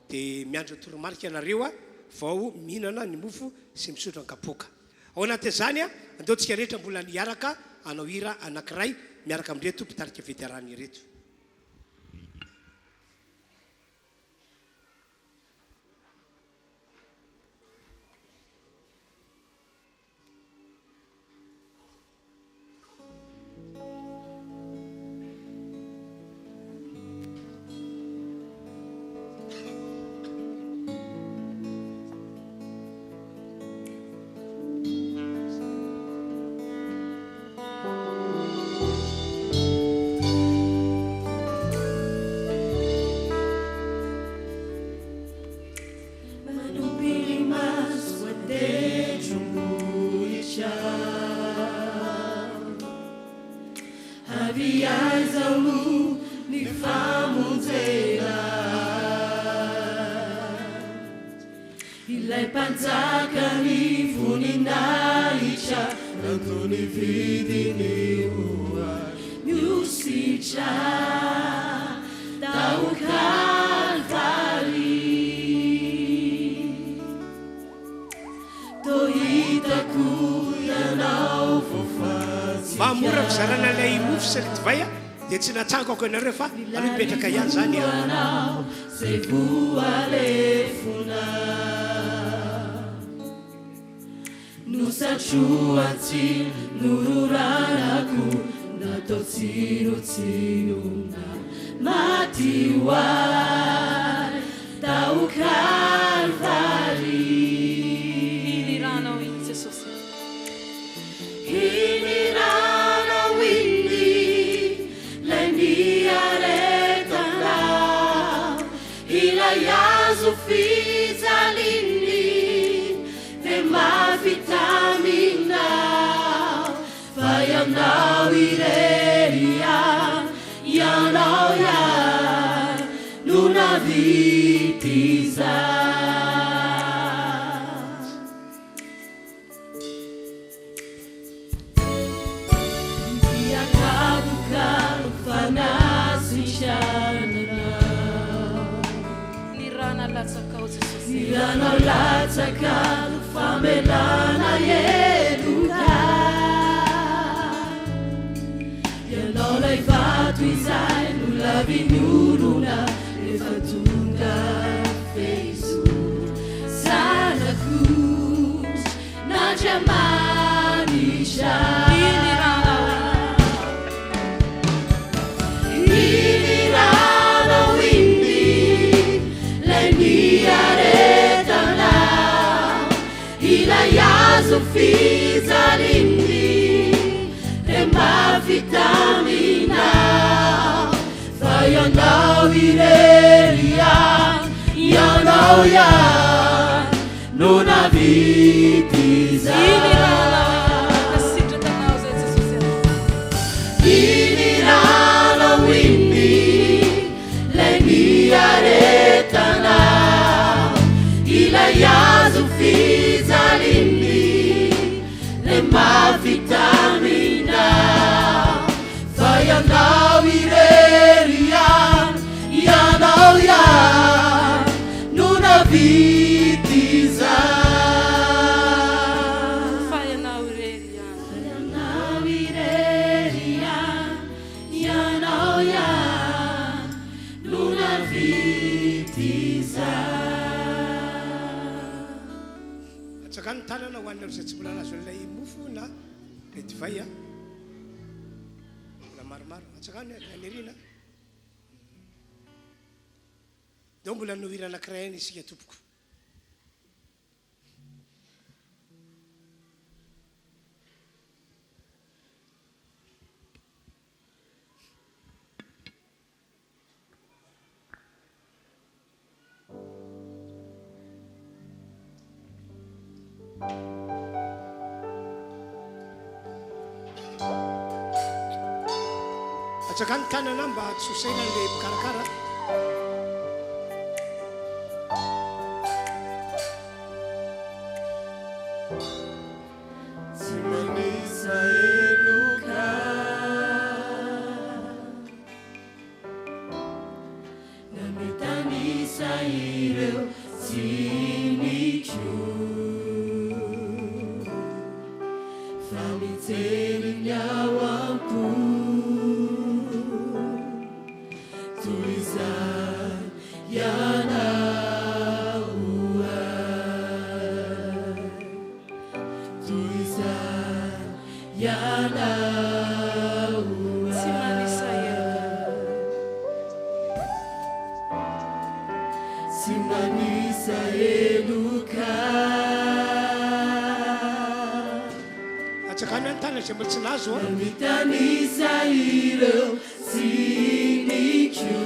dia miandry ny toromarika ianareo vao mihinana ny mofo sy misotro ny kapoaka. Ao anatin'izany, andao tsika rehetra mbola hiaraka hanao hira anankiray miaraka amin'ireto mpitarika veterana ireto. Avy aiza moa ny famonjena Ilay Mpanjakan'ny voninahitra Nandoa ny vidiny ho ahy Miositra tao Kalvary Toa hitako ianao voafantsika. Mba mora fizarana ilay mofo sy ny divay dia tsy natsangako ianareo fa aleo hipetraka ihany izany an. Anao zay voalefona Nosatrohantsy nororanako Natao tsinontsinona Maty ho ahy tao Kalvary. Iny ranao iny Jesosy. Iny ranao iny lay niaretanao Ilay hazo fijaliany dia mafy taminao Fa ianao irery ihany, ianao ihany no nahavita izany. Dia kapoka fanasitranana. Ny rà nalatsakao Jesosy. Ny rànao latsaka no famelana heloka. Ianao ilay vato izay nolavin'ny olona rehefa tonga fehizoro. Zanak'ondry n'Andriamanitra. Iny rànao. Iny rànao iny lay niaretanao Ilay hazo fijaliany dia mafy taminao Fa ianao irery ihany, ianao ihany no nahavita izany. Iny rànao iny, nasitraka anao izay Jesosy a. Iny ranao iny lay niaretanao Ilay hazo fijaliany lay mafy taminao Fa ianao irery ihany, ianao ihany no nahavita izany. Fa ianao irery ihany. Ianao irery ihany, ianao ihany no nahavita izany. Atsangano ny tanana ho an'ireo izay tsy mbola nahazo an'ilay mofo na ilay divay a. Mbola maromaro. Atsangano ny any aoriana. Ndao mbola hanao hira anankiray ihany isika tompoko. Atsangano ny tanana mba tsy ho saina ilay mpikarakara. Tsy manisa heloka. Na mitanisa ireo tsiniko Fa mijery ny ao am-po Toy izany ianao ahy Toy izany ianao Tsy manisa heloka. Tsy manisa heloka. Atsangano ihany ny tanana izay mbola tsy nahazo a. Mitanisa ireo tsiniko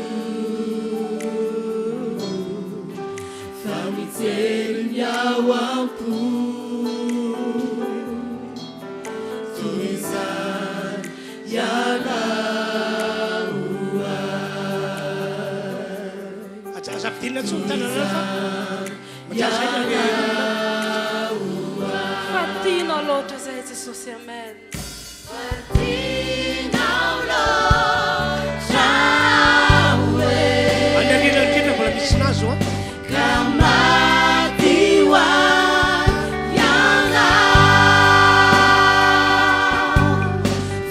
Fa mijery ny ao am-po Toy izany ianao. aoriana intsony tananareo fa manjary zay ny olona. Fa tianao loatra zahay Jesosy Amen. Fa tianao loatra aho e. Any aoriana indrindra mbola misy nazo an. Ka maty ho ahy ianao.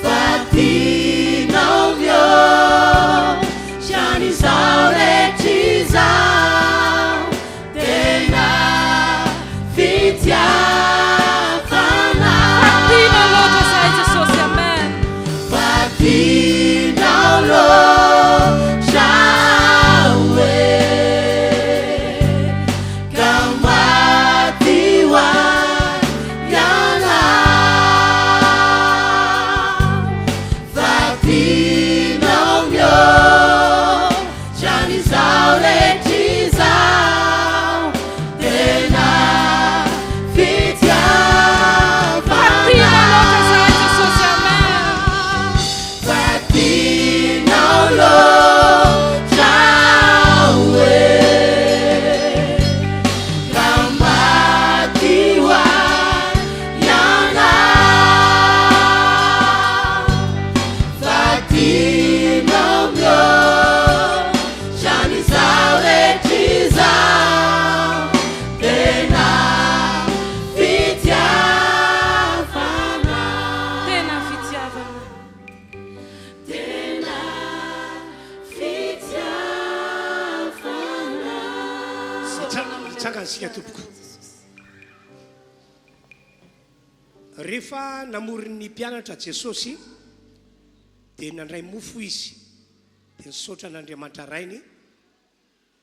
Fa tianao mihoatra an'izao rehetra izao. Tena fitiavana. Fa tianao loatra zahay Jesosy Amen. Fa tianao loatra aho e. Ka maty ho ahy ianao. Fa tianao mihoatra an'izao rehetra izao. Tena Fa tianao loatra zahay Jesosy Amen. Fa tianao loatra aho e. Ka maty ho ahy ianao. Fa tianao mihoatra an'izao rehetra izao. Tena fitiavana. Tena fitiavana. Tena fitiavana. Mitsangana isika tompoko. Rehefa namory ny mpianatra Jesosy dia nandray mofo Izy dia nisaotra an'Andriamanitra Rainy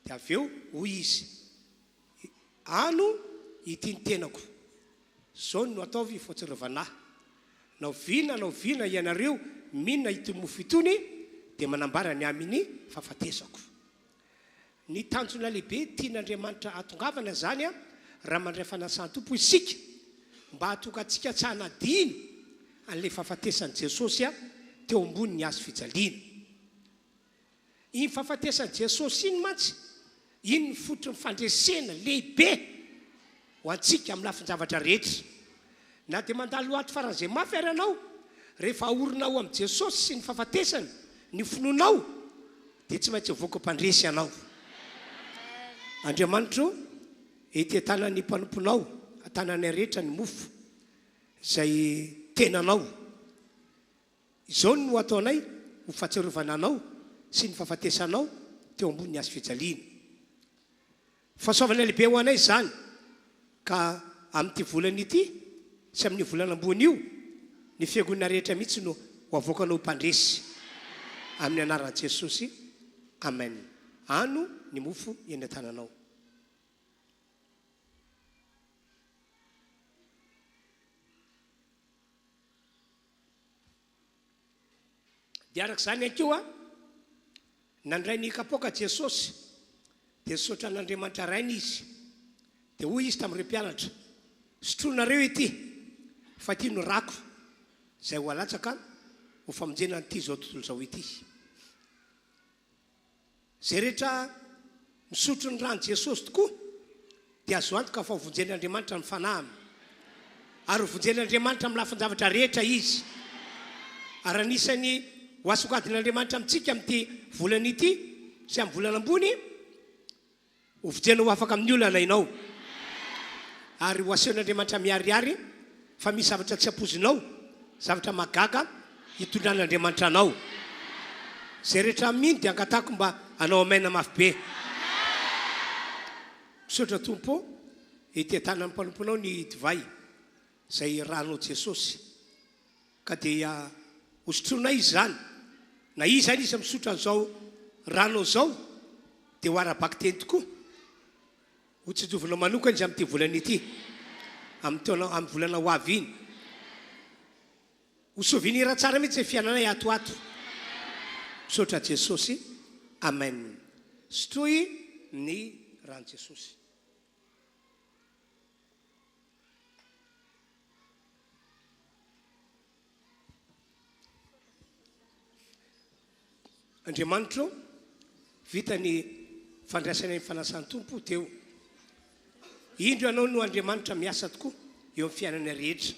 dia avy eo hoy Izy, Ano ity ny tenako, izao no ataovy fahatsiarovana Ahy. Na oviana na oviana ianareo mihinana ity mofo itony dia manambara ny amin'ny fahafatesako. Ny tanjona lehibe tian'Andriamanitra hahatongavana izany raha mandray fanasan-Tompo isika mba hahatonga antsika tsy hanadino an'ilay fahafatesan'i Jesosy teo ambonin'ny hazo fijaliana. Iny fahafatesan'i Jesosy iny mantsy, iny no fototry ny fandresena lehibe ho antsika amin'ny lafin-javatra rehetra. Na dia mandalo ady faran'izay mafy ary ianao, rehefa aorinao amin'i Jesosy sy ny fahafatesany ny finoanao, dia tsy maintsy hivoaka ho mpandresy ianao. Andriamanitro, ety an-tanan'ny mpanomponao, an-tananay rehetra ny mofo izay tenanao. Izao no ataonay ho fahatsiarovana anao sy ny fahafatesanao teo ambonin'ny hazo fijaliana. Fahasoavana lehibe ho anay izany, ka amin'ity volana ity sy amin'io volana ambony io, ny fiangonana rehetra mihitsy no ho avoakanao ho mpandresy. Amin'ny anaran'i Jesosy, Amen. Ano ny mofo eny an-tananao. Dia araka izany ihany koa, nandray ny kapoaka Jesosy, dia nisaotra an'Andriamanitra Rainy Izy. Dia hoy Izy tamin'ireo mpianatra, Sotroinareo ity, fa ity no rako, izay ho alatsaka ho famonjena an'ity izao tontolo izao ity. Izay rehetra misotro ny ran'i Jesosy tokoa dia azo antoka fa ho vonjen'Andriamanitra ny fanahiny. Ary ho vonjen'Andriamanitra amin'ny lafin-javatra rehetra izy. Ary anisan'ny ho asongadin'Andriamanitra amintsika amin'ity volana ity sy amin'ny volana ambony, Ho vonjena ho afaka amin'ny olana ianao. Ary ho asehon'Andriamanitra miharihary fa misy zavatra tsy ampoizinao, zavatra mahagaga hitondran'Andriamanitra anao. Izay rehetra mino dia angatahako mba hanao amen mafy be. Misaotra Tompo ô, ety an-tanan'ny mpanomponao ny divay izay ranao Jesosy. Ka dia hosotroinay izany. Na iza na iza misotro an'izao rano izao dia ho ara-bakiteny tokoa. Ho tsinjovinao manokana izy amin'ity volana ity, amin'ny taona, amin'ny volana ho avy iny. Ho souvenir tsara mihitsy ny fiainanay ato ho ato. Misaotra Jesosy. Amen. Sotroy ny ran'i Jesosy. Andriamanitro, vita ny fandraisana ny fanasan'ny Tompo teo. Indro Ianao no Andriamanitra miasa tokoa eo amin'ny fiainanay rehetra.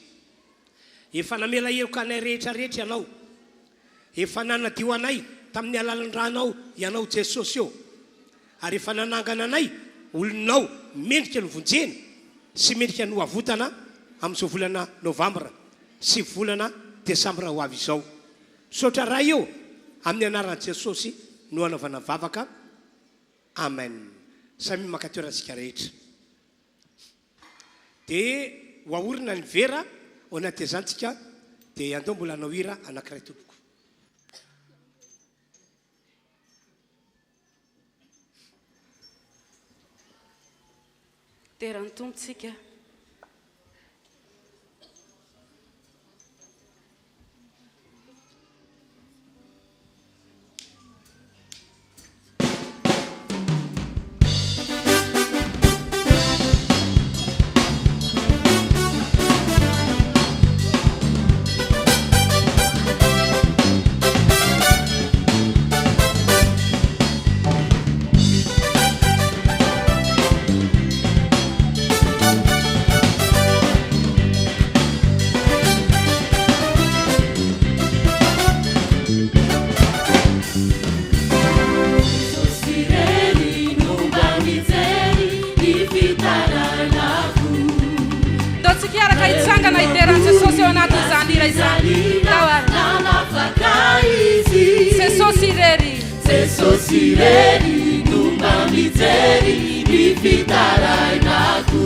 Efa namela heloka anay rehetra rehetra Ianao. Efa nanadio anay tamin'ny alalan'ny ranao Ianao Jesosy ô. Ary efa nanangana anay olonao mendrika novonjena sy mendrika nohavotana amin'izao volana novambra sy volana desambra ho avy izao. Misaotra Ray ô, amin'ny anaran'i Jesosy no anaovana vavaka. Amen. Samia maka toerana isika rehetra. Dia ho ahorina ny vera ao anatin'izany tsika dia andao mbola hanao hira anankiray tompoko. Dera ny Tompo tsika. Ndao tsika hiaraka hitsangana hidera an'i Jesosy eo anatin'izany hira izany. Ndao ary. Jesosy irery. Jesosy irery no mba mijery ny fitarainako.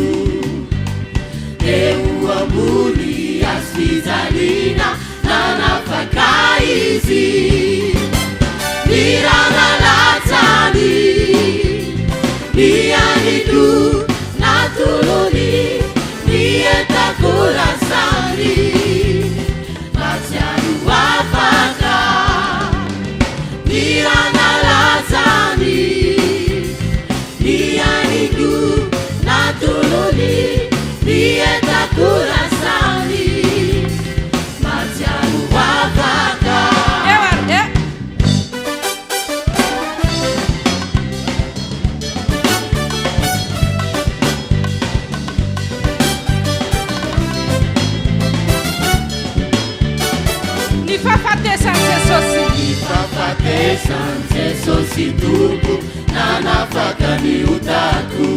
Teo ambony hazo fijaliana nanafaka Izy. Ny ra nalatsany, ny aniko natolony, ny entako lasany. Mahatsiaro afaka. Ny ra nalatsany, ny aniko natolony, ny entako lasany. Mahatsiaro afaka. Eo ary e. Ny fahafatesan'i Jesosy. Ny fahafatesan'i Jesosy Tompo nanafaka ny otako.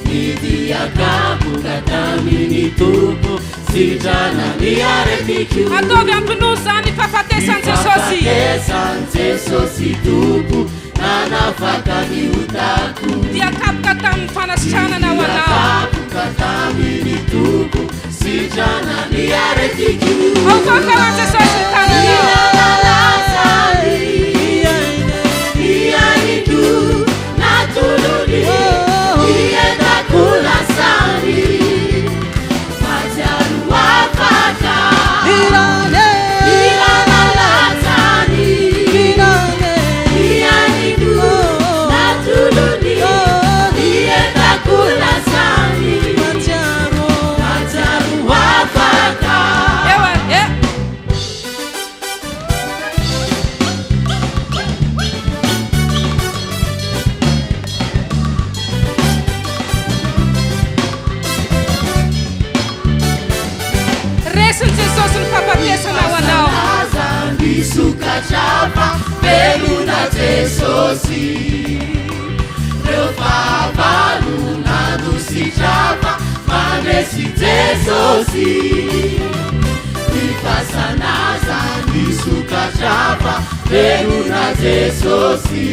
Ny dia kapoka tamin'ny Tompo sitrana ny aretiko. Ataovy am-pinoana izany ny fahafatesan'i Jesosy. Ny fahafatesan'i Jesosy Tompo nanafaka ny otako. Dia kapoka tamin'ny fanasitranana ho anao. Dia kapoka tamin'ny Tompo sitrana ny aretiko. Aoka ho an'i Jesosy ny tananao. Eo ary e. Resin'i Jesosy ny fahafatesana ho anao. Aza misokatra fa velona Jesosy. Reo fahavalo nandositra fa mandresy Jesosy. Ny fasana aza misokatra fa velona Jesosy.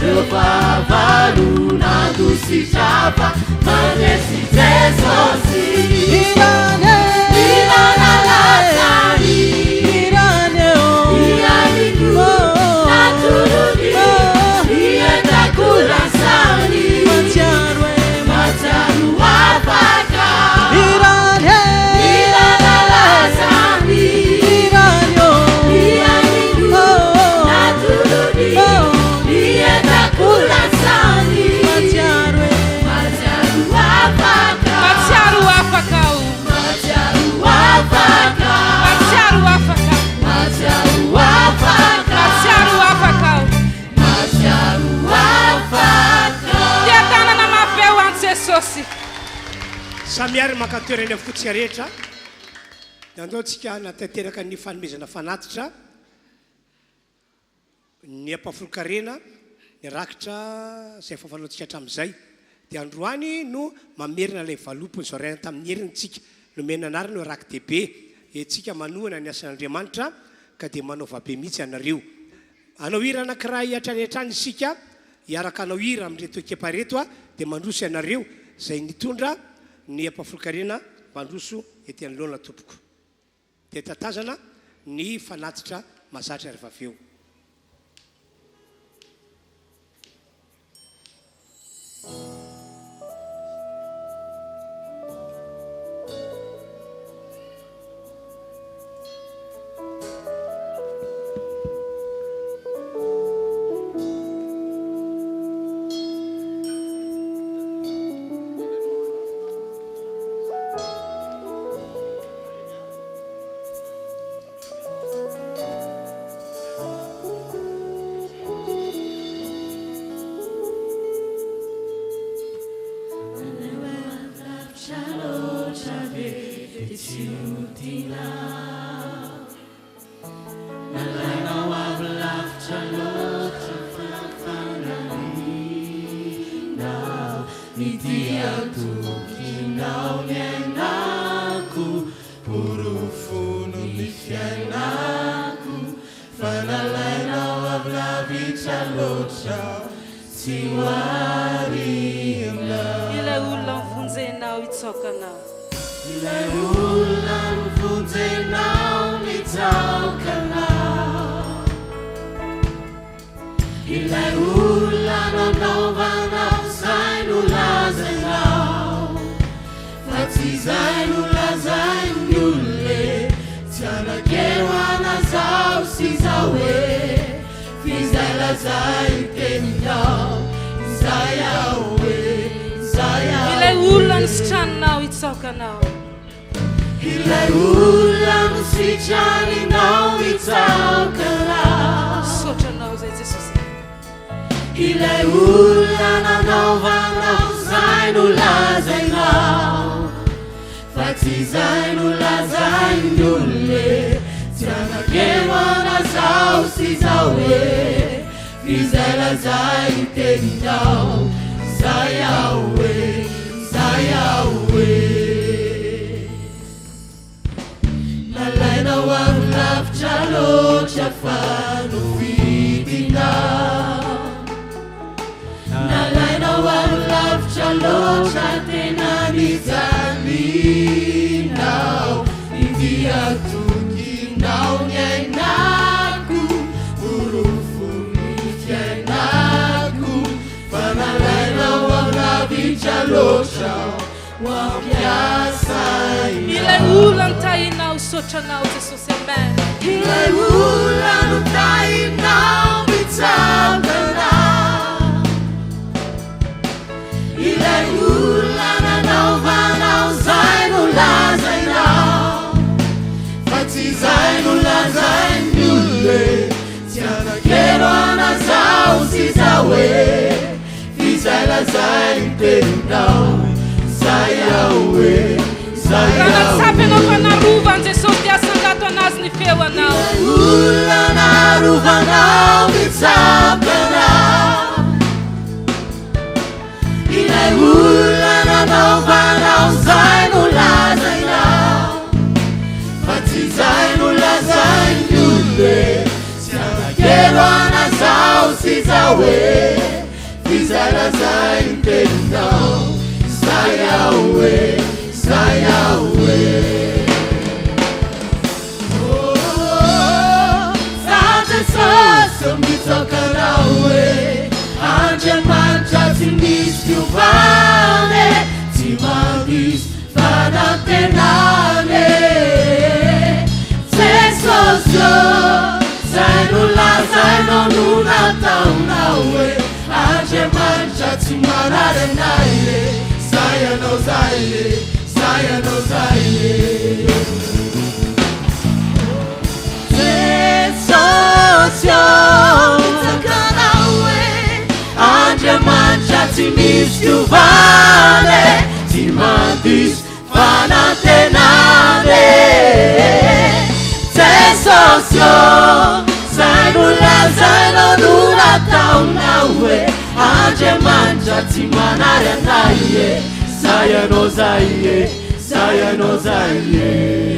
Reo fahavalo nandositra fa mandresy Jesosy. Irana latsany, ianiko natolony, ientako lasany, mahatsiaro afaka. Irana latsany, ianiko natolony, ientako lasany, mahatsiaro afaka. Mahatsiaro ho afaka aho. Samia ary maka toerana avokoa tsika rehetra. Dia andao tsika hanatanteraka ny fanomezana fanatitra ny ampahafolon-karena, ny rakitra izay efa fanaontsika hatramin'izay. Dia androany no mamerina ilay valopy nozoraina tamin'ny heriny tsika. Nomena anarana hoe raki-dehibe. Etsika manohana ny asan'Andriamanitra ka dia manaova be mihitsy ianareo. Hanao hira anankiray hatrany hatrany isika, hiaraka hanao hira amin'ireto ekipa ireto dia mandroso ianareo izay nitondra ny ampahafolon-karena mandroso ety anoloana tompoko. Dia tatazana ny fanatitra mazatra rehefa avy eo. Ilay olona novonjenao hitsaoka anao. Ilay olona novonjenao mitsaoka anao. Ilay olona nanaovanao izay nolazainao fa tsy izay nolazain'ny olona e. Tsy hanan-kery ho an'izao sy izao e. F'izay lazain'ny teninao, izay aho e, izay aho e. Ilay olona nositraninao hitsaoka anao. Ilay olona nositraninao hitsaoka anao. Misaotra anao izay Jesosy. Ilay olona nanaovanao izay nolazainao fa tsy izay nolazain'ny olona e. Tsy hanan-kery ho an'izao sy izao e. F'izay lazain'ny teninao, izay aho e, izay aho e. Nalainao avy lavitra loatra fa nofidinao. Nalainao avy lavitra loatra tena nijalianao. Ny dia tokinao ny ainako, porofon'ny fiainako. Fa nalainao avy lavitra loatra. Ho ampiasainao. Ilay olona notahinao hisaotra anao Jesosy Amen. Ilay olona notahinao mitsangana. Ilay olona nanaovanao izay nolazainao. Fa tsy izay nolazain'ny olona e. Tsy hanan-kery ho an'izao sy izao e. F'izay lazain'ny teninao, zay aho e, zay Raha aho nahatsapa ianao fa e. narovan'i Jesosy dia asandrato an'azy ny feo anao. Olona narovanao mitsangana. Ilay olona nanaovanao izay nolazainao. Fa tsy izay nolazain'ny olona e. Tsy hanan-kery ho an'izao sy izao e. F'izay lazain'ny teninao, izay aho e, izay aho e. Oh, za Jesosy mitsaoka anao e. Andriamanitra tsy misy fiovana e, tsy mandiso fanantenana e. Jesosy ô, zay nolazainao no nataonao e. Andriamanitra tsy marary anay e, zay anao zay e, zay anao zay e. Jesosy ô, mitsaoka anao e. Andriamanitra tsy misy fiovana e, tsy mandiso. fanantenana e Jesosy ô Zay nolazainao no nataonao e Andriamanitra tsy manary anay e Zay ianao zay e Zay ianao zay e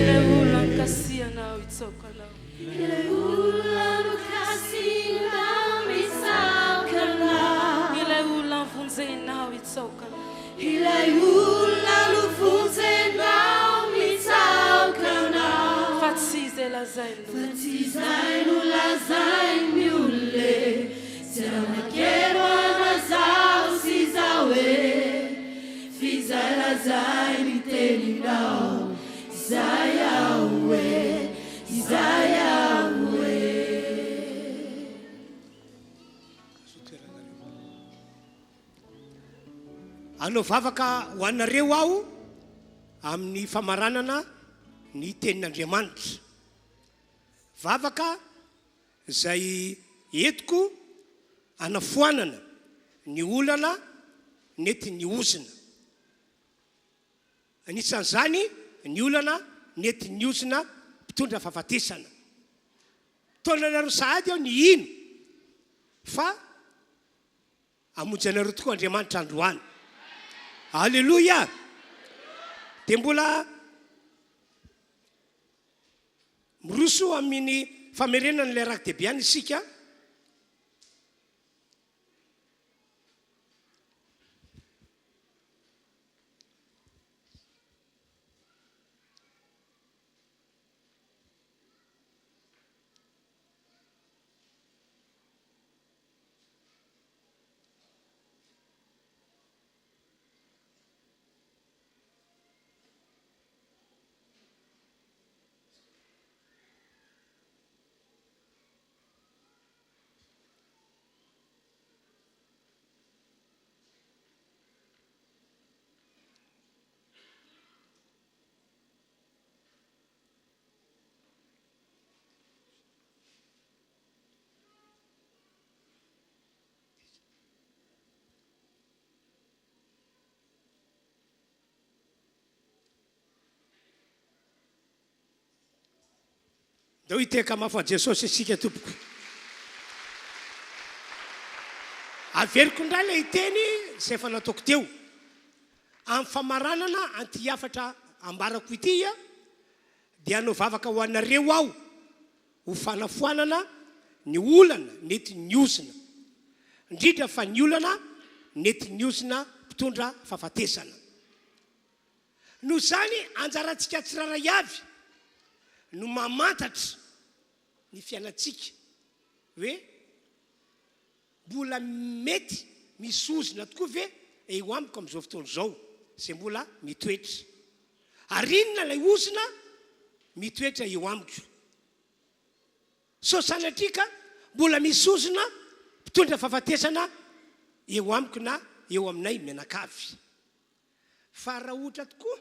Ilay olona nokasihanao hitsaoka anao. Ilay olona nokasinao mitsaoka anao. Ilay olona novonjenao hitsaoka anao. Ilay olona novonjenao mitsaoka anao. Fa tsy izay lazain'ny Fa tsy izay nolazain'ny olona e. Tsy ramakero ana zaho sy izaho e. F'izay lazain'ny teninao izay aho e. Izay aho e. Hanao vavaka ho anareo aho amin'ny famaranana ny tenin'Andriamanitra. Vavaka izay entiko hanafoanana ny olana nentin'ny ozona. Anisan'izany ny olana nentin'ny ozona mpitondra fahafatesana. Taonanareo sahady aho ny hino fa hamonjy anareo tokoa Andriamanitra androany. Aleloia! Dia mbola miroso amin'ny famerenana ilay raki-dehibe ihany isika. Ndao hitehaka mafy an'i Jesosy isika tompoko. Averiko indray ilay teny izay efa nataoko teo. Amin'ny famaranana an'ity hafatra ambarako ity dia hanao vavaka ho anareo aho ho fanafoanana ny olana nentin'ny ozona, indrindra fa ny olana nentin'ny ozona mpitondra fahafatesana. Noho izany, anjarantsika tsirairay avy no mamantatra ny fiainantsika hoe mbola mety misy ozona tokoa ve eo amiko amin'izao fotoana izao izay mbola mitoetra. Ary inona ilay ozona mitoetra eo amiko? Sao sanatria ka mbola misy ozona mpitondra fahafatesana eo amiko na eo aminay mianakavy. Fa raha ohatra tokoa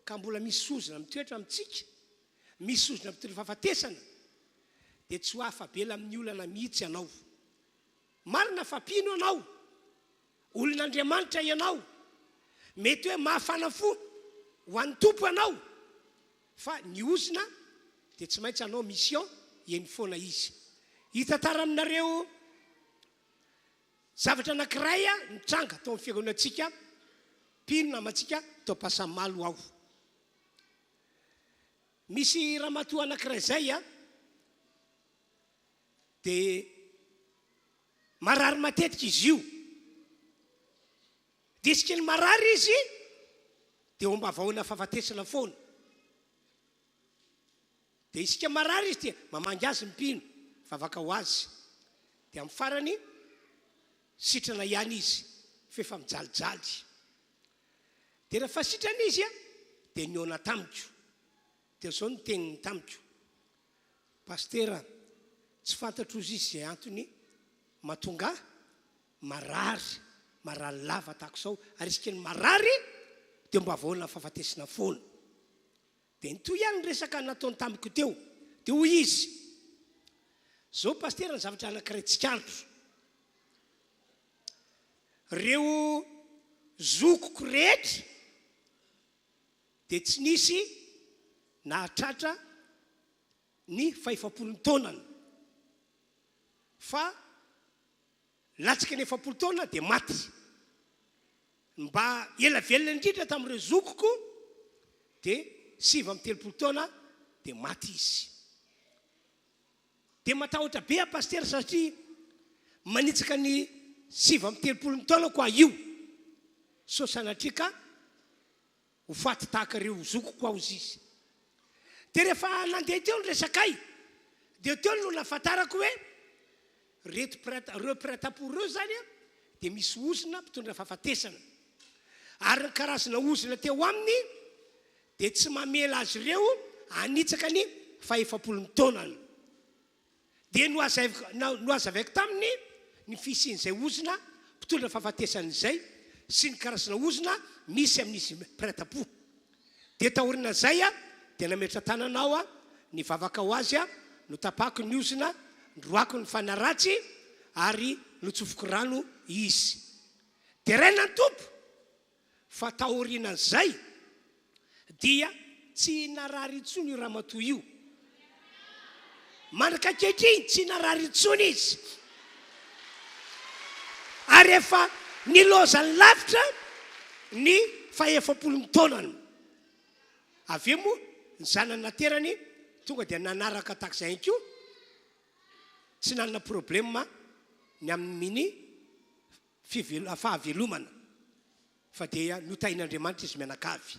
ka mbola misy ozona mitoetra amintsika, misy ozona mpitondra fahafatesana, dia tsy ho afa-bela amin'ny olana mihitsy ianao. Marina fa mpino ianao, olon'Andriamanitra ianao, mety hoe mahafana fo ho an'ny Tompo ianao, fa ny ozona dia tsy maintsy hanao mission eny foana izy. Hitantara aminareo zavatra anankiray nitranga tao amin'ny fiangonantsika mpino namantsika tao Ampasamalo aho. Misy ramatoa anankiray izay dia marary matetika izy io. Dia isaky ny marary izy dia eo am-bavahoana fahafatesana foana. Dia isika marary izy dia mamangy azy ny mpino, mivavaka ho azy. Dia amin'ny farany sitrana ihany izy f'efa mijalijaly. Dia rehefa sitrana izy dia nihaona tamiko. Dia izao no teniny tamiko, Pasitera, tsy fantatro ozy izy izay antony mahatonga ahy marary, marary lava tahaka izao, ary isika ny marary dia mba vahaolana fahafatesana foana. Dia nitohy ihany ny resaka nataony tamiko teo. Dia hoy izy, Izao Pasitera ny zavatra anankiray tsikaritro. Ireo zokiko rehetra. dia tsy nisy nahatratra ny fahefapolony taonany fa latsaky ny 40 taona dia maty. Mba ela velona indrindra tamin'ireo zokiko dia 39 taona dia maty izy. Dia matahotra be aho Pasitera satria manitsaka ny 39 ny taonako aho io. Sao sanatria ka ho faty tahaka ireo zokiko aho izy. Dia rehefa nandeha teo ny resakay dia teo no nahafantarako hoe reto mpiray ireo mpiray tampo ireo izany dia misy ozona mpitondra fahafatesana. Ary ny karazana ozona teo aminy dia tsy mamela azy ireo hanitsaka ny fahefapolon'ny taonany. Dia nohazavaiko taminy ny fisian'izay ozona mpitondra fahafatesana izay sy ny karazana ozona misy amin'izy mpiray tampo. Dia taorian'izay dia nametra-tanana aho nivavaka ho azy, notapahako ny ozona, noroako ny fanahy ratsy ary notsofiko rano izy. Deraina ny Tompo! Fa taorianan'izay dia tsy narary intsony io ramatoa io. Mandraka ankehitriny tsy narary intsony izy. Ary efa nilaozany lavitra ny fahefapolony taonany. Avy eo moa ny zanany naterany tonga dia nanaraka tahaka izay ihany koa, tsy nanana problème ny amin'ny fahavelomana fa dia notahin'Andriamanitra izy mianakavy.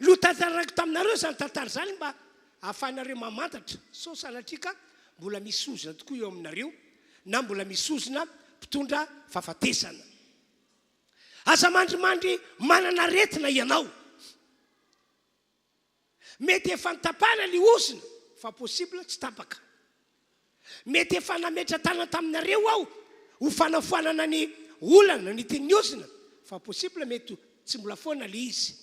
Notantaraiko taminareo izany tantara izany mba ahafahanareo mamantatra sao sanatria ka mbola misy ozona tokoa eo aminareo na mbola misy ozona mpitondra fahafatesana. Aza mandrimandry manana aretina ianao. Mety efa notapahana ny ozona fa possible tsy tapaka. Mety efa nametra-tanana taminareo aho ho fanafoanana ny olana nentin'ny ozona fa possible mety tsy mbola foana le izy.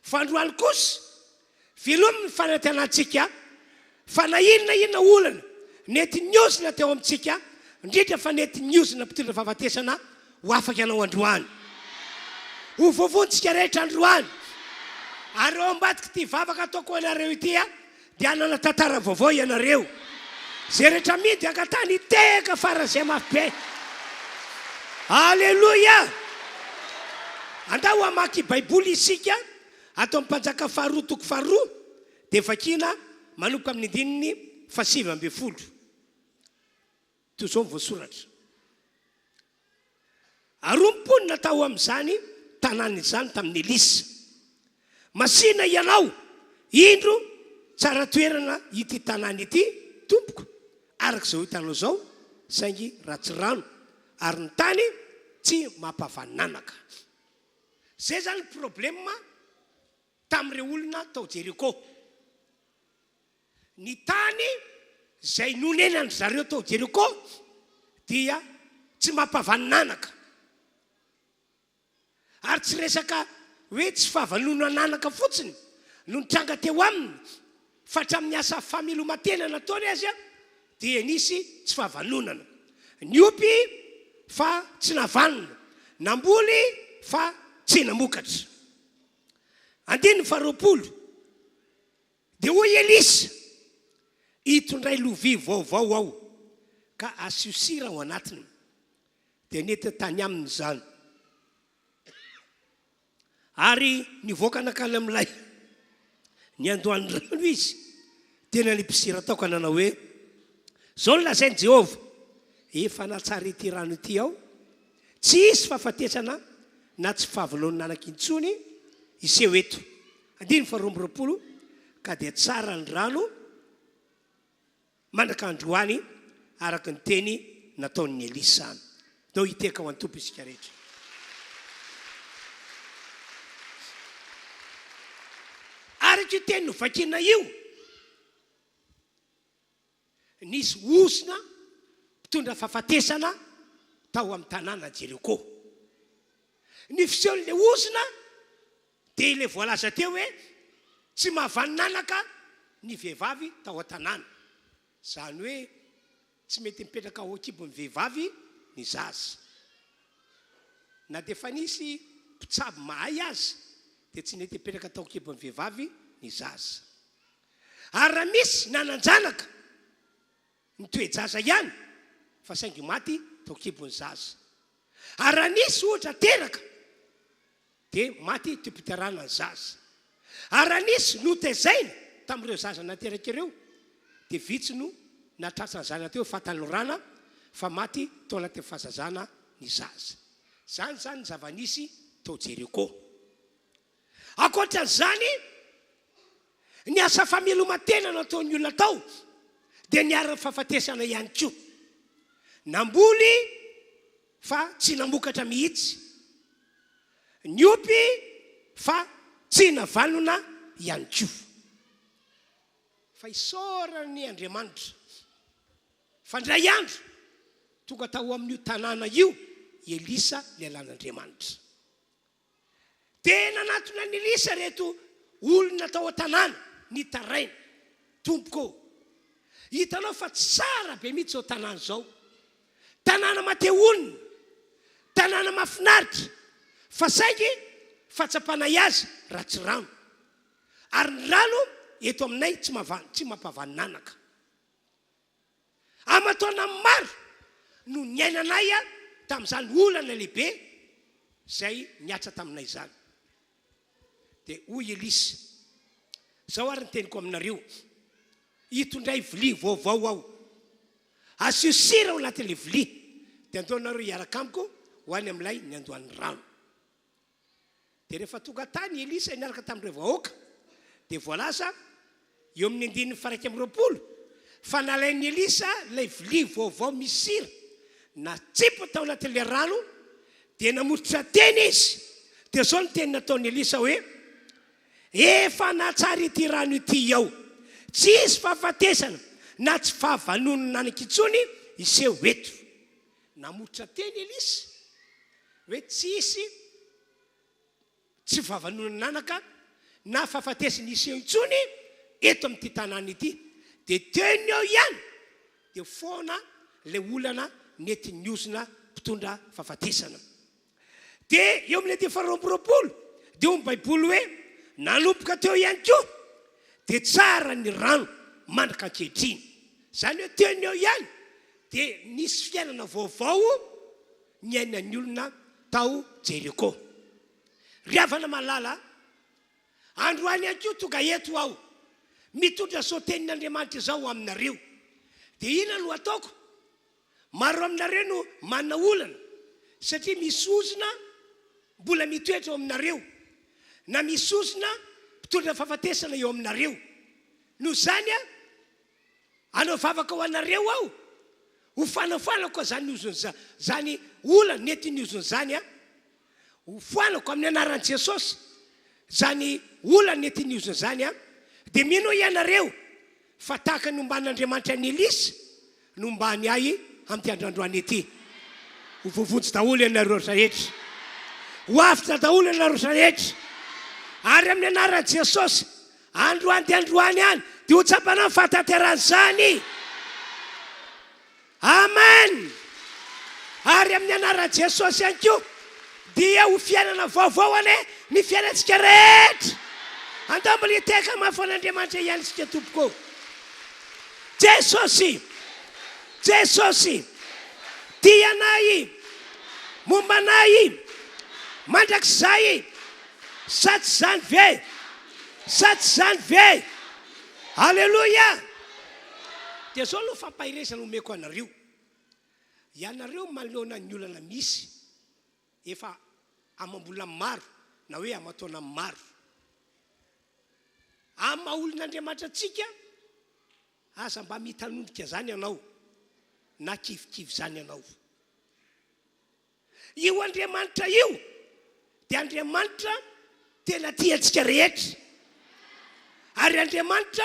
Fa androany kosa velomy ny fanantenantsika fa na inona inona olana nentin'ny ozona teo amintsika indrindra fa nentin'ny ozona mpitondra fahafatesana Ho afaka ianao androany. Ho voavonjika rehetra androany. Ary ao ambadik'ity vavaka ataoko ho anareo ity dia hanana tantara vaovao ianareo. Izay rehetra amidy angatahany hitehaka faran'izay mafy be. Aleloia! Andao hamaky Baiboly isika ato amin'ny Mpanjaka faharoa toko faharoa dia vakiana manomboka amin'ny andininy fahasivy ambin'ny folo. Toy izao ny voasoratra, Ary hoy ny mponina tao amin'izany tanàna izany tamin'i Elisa, Masìna ianao, indro tsara toerana ity tanàna ity, tompoko, araka izao hitanao izao, saingy ratsy rano, ary ny tany tsy mampavananaka. Izay izany ny problema tamin'ireo olona tao Jeriko. Ny tany izay nonenan-dry zareo tao Jeriko dia tsy mampavanon'anaka. Ary tsy resaka hoe tsy fahavanonan'anaka fotsiny no nitranga teo aminy fa hatramin'ny asa fameloman-tena nataony aza dia nisy tsy fahavanonana. Niompy fa tsy nahavanona, namboly fa tsy namokatra. Andininy faharoapolo. Dia hoy Elisa, Itondray lovia vaovao aho, ka asio sira ao anatiny. Dia nentiny tany aminy izany. Ary nivoaka nankany amin'ilay niandohan'ny rano izy, dia nanipy sira tao ka nanao hoe, Izao no lazain'i Jehovah, Efa nahatsara ity rano ity aho, tsy hisy fahafatesana na tsy fahavononanaka intsony hiseho eto. Andininy faharoa amby roapolo, Ka dia tsara ny rano mandraka androany, araka ny teny nataon'i Elisa. Ndao hitehaka ho an'ny Tompo isika rehetra. Araka io teny novakiana io, nisy ozona mpitondra fahafatesana tao amin'ny tanàna Jeriko. Ny fisehon'ilay ozona Dia ilay voalaza teo hoe tsy mahavanon'anaka ny vehivavy tao an-tanàna. Izany hoe tsy mety mipetraka ao an-kibon'ny vehivavy ny zaza. Na dia efa nisy mpitsabo mahay aza. dia tsy nety hipetraka tao an-kibon'ny vehivavy ny zaza. Ary raha misy nanan-janaka, nitoe-jaza ihany fa saingy maty tao an-kibon'ny zaza. Ary raha nisy ohatra teraka dia maty teo am-piterahana ny zaza. Ary raha nisy notezaina tamin'ireo zaza nateraka ireo dia vitsy no nahatratra an'izany atao hoe fahatanorana fa maty tao anatin'ny fahazazana ny zaza. Izany izany ny zava-nisy tao Jeriko. Ankoatra an'izany, ny asa fameloman-tena nataon'ny olona tao dia niharan'ny fahafatesana ihany koa. Namboly fa tsy namokatra mihitsy. Niompy fa tsy navanona ihany koa. Fa isaorany Andriamanitra fa indray andro tonga tao amin'io tanàna io i Elisa lehilahin'Andriamanitra. Dia nanatona an'i Elisa ireto olona tao an-tanàna, nitaraina, Tompoko ô, hitanao fa tsara be mihitsy izao tanàna izao. Tanàna matehonina, tanàna mahafinaritra, fa saingy fahatsapanay azy ratsy rano. Ary ny rano eto aminay tsy tsy mampavanonanaka. Aman-taona maro no niainanay tamin'izany olana lehibe izay nihatra taminay izany. Dia hoy Elisa, Izao ary ny teniko aminareo, Itondray vilia vaovao aho. Asio sira ao anatin'ilay vilia, dia andao nareo hiaraka amiko ho any amin'ilay niandohan'ny rano. Dia rehefa tonga tany i Elisa niaraka tamin'ireo vahoaka, dia voalaza eo amin'ny andininy faha-21 fa nalain'i Elisa ilay vilia vaovao misy sira, natsipiny tao anatin'ilay rano, dia namototra teny izy. Dia izao ny teny nataon'i Elisa hoe, Efa nahatsara ity rano ity aho. Tsy hisy fahafatesana na tsy fahavanonana intsony hiseho eto. Namototra teny Elisa hoe tsy hisy tsy fahavanonan'anaka na fahafatesana hiseho intsony eto amin'ity tanàna ity. Dia teo no eo ihany dia foana ilay olana nentin'ny ozona mpitondra fahafatesana. Dia eo amin'ny andininy faharoa amby roapolo dia hoy ny Baiboly hoe, Nanomboka teo ihany koa dia tsara ny rano mandraka ankehitriny. Izany hoe teo no eo ihany dia nisy fiainana vaovao niainan'ny olona tao Jeriko. Ry havana malala, androany ihany koa tonga eto aho mitondra izao tenin'Andriamanitra izao aminareo. Dia inona no ataoko? Maro aminareo no manana olana satria misy ozona mbola mitoetra ao aminareo, na misy ozona mpitondra fahafatesana eo aminareo. Noho izany, hanao vavaka ho anareo aho, ho fanafoanako izany ozona izany olana nentin'ny ozona izany. Ho foanako amin'ny anaran'i Jesosy izany olana nentin'ny ozona izany. Dia minoa ianareo fa tahaka ny nomban'Andriamanitra an'i Elisa no nombany ahy amin'ity andro androany ity. Ho voavonjy daholo ianareo rehetra. Ho avotra daholo ianareo rehetra. Ary amin'ny anaran'i Jesosy, androany dia androany ihany, dia ho tsapanao ny fahatanterahan'izany. Amen! Ary amin'ny anaran'i Jesosy ihany koa dia ho fiainana vaovao anie ny fiainantsika rehetra. Andao mbola hitehaka mafy an'Andriamanitra ihany isika tompoko. Jesosy! Jesosy! Tia anay! Momba anay! Mandrakizay! Sa tsy izany ve? Sa tsy izany ve? Aleloia! Dia izao no fampaherezana omeko anareo, ianareo manoloana ny olana misy efa amam-bolana maro na hoe aman-taona maro. Amin'ny maha olon'Andriamanitra antsika, aza mba mitanondrika izany ianao na kivikivy izany ianao. Io Andriamanitra io dia Andriamanitra tena tia antsika rehetra. Ary Andriamanitra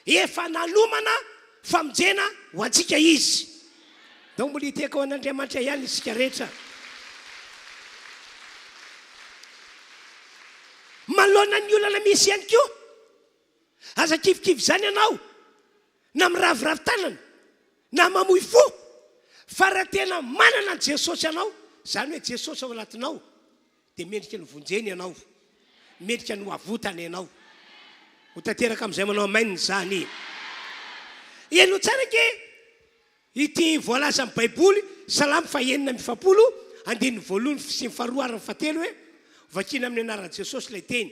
efa nanomana famonjena ho antsika Izy. Ndao mbola hitehaka ho an'Andriamanitra ihany isika rehetra. Manoloana ny olana misy ihany koa, aza kivikivy izany ianao na miraviravy tanana na mamoy fo fa raha tena manana an'i Jesosy anao, izany hoe Jesosy ao anatinao, dia mendrika ny vonjeny ianao. Mendrika ny ho avotana ianao. Ho tanteraka amin'izay manao amen izany. Henoy tsara ange ity voalazan'ny Baiboly, Salamo fahenina amby 40, andininy voalohany sy ny faharoa ary ny fahatelo hoe, Vakina amin'ny anaran'i Jesosy ilay teny.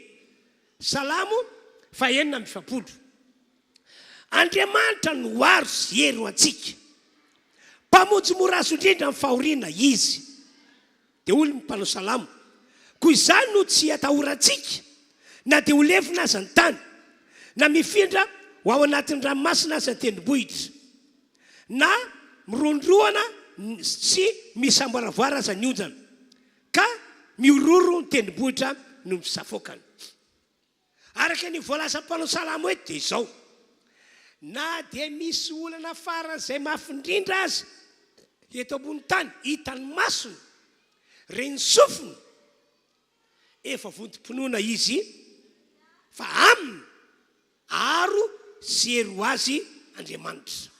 Salamo fahenina amby 40. Andriamanitra no aro sy hery ho antsika. Mpamonjy mora azo indrindra amin'ny fahoriana Izy. Dia hoy ny mpanao salamo, Koa izany no tsy atahorantsika, na dia ho levona aza ny tany, na mifindra ho ao anatin'ny ranomasina aza ny tendrombohitra, na miroandroana sy misamboaravoara aza ny onjana, ka mihorohoro ny tendrombohitra noho ny fisafoakany. Araka ny voalazan'ny mpanao salamo eto dia izao, Na dia misy olana faran'izay mafy indrindra aza eto ambony tany, hitan'ny masony, ren'ny sofiny, efa vontom-pinoana izy fa aminy Aro sy hery ho azy Andriamanitra.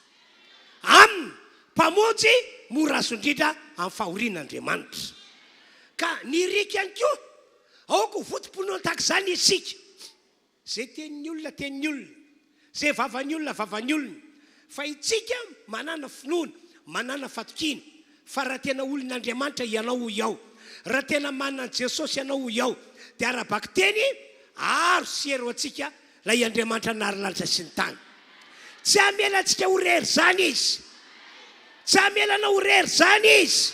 Aminy, Mpamonjy mora azo indrindra amin'ny fahoriana Andriamanitra. Ka nirika ihany koa, aoka ho vontom-pinoana tahaka izany isika. Izay tenin'ny olona, tenin'ny olona. Izay vavan'ny olona, vavan'ny olona. Fa itsika manàna finoana, manàna fatokiana, fa raha tena olon'Andriamanitra ianao hoy aho, raha tena manana an'i Jesosy ianao hoy aho, dia ara-bakiteny, aro sy hery ho antsika ilay Andriamanitra nary lanitra sy ny tany. Tsy hamela antsika ho rery izany Izy. Tsy hamela anao ho rery izany Izy.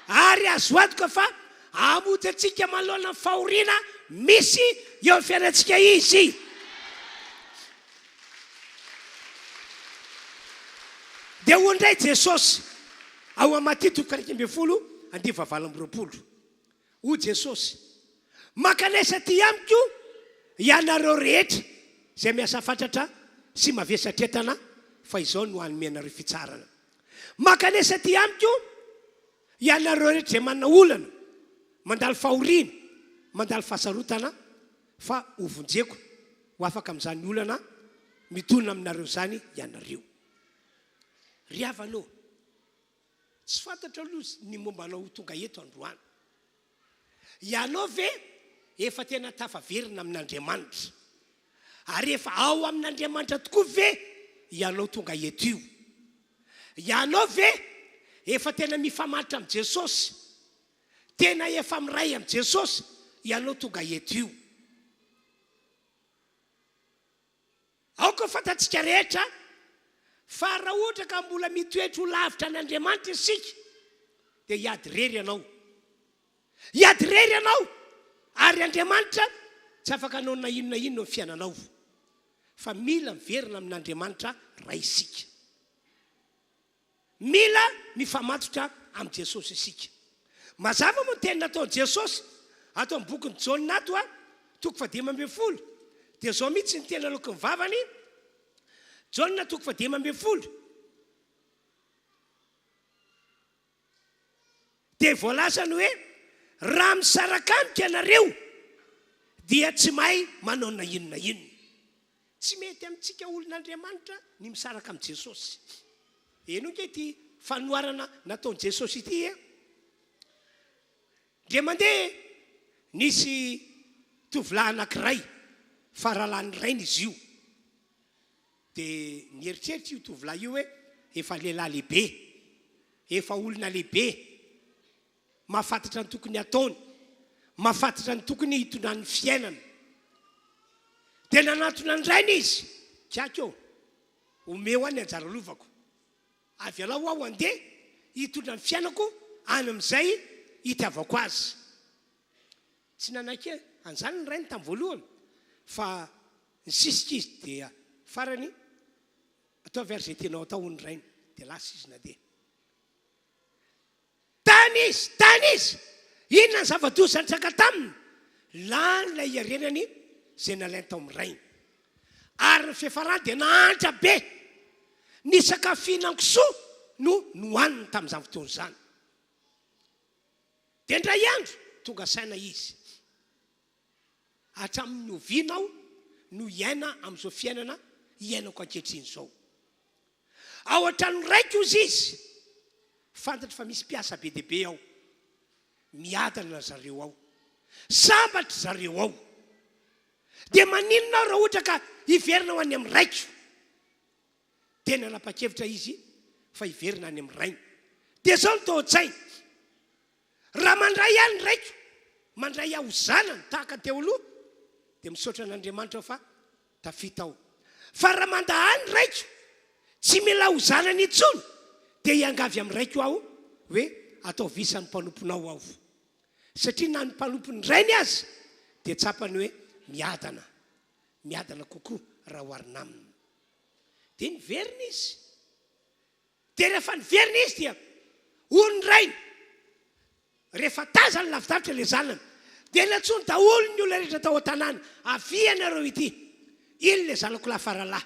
Ary azo antoka fa hamonjy antsika manoloana ny fahoriana misy eo amin'ny fiainantsika Izy. Dia hoy indray Jesosy ao amin'ny Matio toko 11 andininy faha-28, Hoy Jesosy, Mankanesa aty amiko ianareo rehetra izay miasa fatratra sy mavesatra entana, fa izao no hanome anareo fitsaharana. Mankanesa aty amiko ianareo rehetra izay manana olana, mandalo fahoriana, mandalo fahasarotana, fa hovonjeko ho afaka amin'izany olana midona aminareo izany ianareo. Ry havana ô, tsy fantatro aloha ny momba anao ho tonga eto androany. Ianao ve efa tena tafaverina amin'Andriamanitra? Ary efa ao amin'Andriamanitra tokoa ve ianao tonga eto io? Ianao ve efa tena mifamatotra amin'i Jesosy? Tena efa miray amin'i Jesosy ianao tonga eto io. Aoka ho fantatsika rehetra fa raha ohatra ka mbola mitoetra ho lavitra an'Andriamanitra isika dia hiady irery ianao. Hiady irery ianao ary Andriamanitra tsy afaka hanao na inona inona eo amin'ny fiainanao. Fa mila miverina amin'Andriamanitra Ray isika. Mila mifamatotra amin'i Jesosy isika. Mazava moa ny teny nataon'i Jesosy ato amin'ny bokin'i Jaona ato a, toko fahadimy ambin'ny folo. Dia izao mihitsy ny teny naloaky ny vavany, Jaona toko fahadimy ambin'ny folo. Dia voalazany hoe, Raha misaraka amiko ianareo, dia tsy mahay manao na inona na inona. Tsy mety amintsika olon'Andriamanitra ny misaraka amin'i Jesosy. Henoy ange ity fanoharana nataon'i Jesosy ity e. Indray mandeha nisy tovolahy anankiray, faralahin'ny rainy izy io. Dia nieritreritra io tovolahy io hoe efa lehilahy lehibe, efa olona lehibe, Mahafantatra ny tokony hataony. Mahafantatra ny tokony hitondrany ny fiainana. Dia nanantona ny rainy izy, Kiaky ô, omeo ahy ny anjara lovako. Avelao aho handeha hitondra ny fiainako any amin'izay itiavako azy. Tsy nanaiky an'izany ny rainy tamin'ny voalohany, fa nisisika izy dia farany, Ataovy ary izay tianao atao, hoy ny rainy. Dia lasa izy nandeha. Tany izy! Tany izy! Inona ny zava-doza nitranga taminy? Lany ilay hiarenany izay nalainy tao amin'ny rainy. Ary ny fiafarany dia nahantra be. Ny sakafo fihinan-kisoa no nohaniny tamin'izany fotoana izany. Dia indray andro, tonga saina izy. Hatramin'ny oviana aho no hiaina amin'izao fiainana iainako ankehitriny izao? Ao an-trano raiko hozy izy, fantatro fa misy mpiasa be dia be ao. Miadana ry zareo ao. Sambatra ry zareo ao. Dia maninona aho raha ohatra ka hiverina ho any amin'ny raiko? Dia nanapa-kevitra izy fa hiverina any amin'ny rainy. Dia izao no tao an-tsainy, Raha mandray ahy ny raiko, mandray ahy ho zanany tahaka ny teo aloha, dia misaotra an'Andriamanitra aho fa tafita aho. Fa raha mandà ahy ny raiko, tsy mila ho zanany intsony, dia hiangavy amin'ny raiko aho hoe ataovy isan'ny mpanomponao aho. Satria na ny mpanompon'ny rainy aza dia tsapany hoe miadana, miadana kokoa raha oharina aminy. Dia niverina izy. Dia rehefa niverina izy dia hoy ny rainy, rehefa tazany lavidavitra ilay zanany, dia nantsoiny daholo ny olona rehetra tao an-tanàna, Avia ianareo ity, iny ilay zanako lahy faralahy.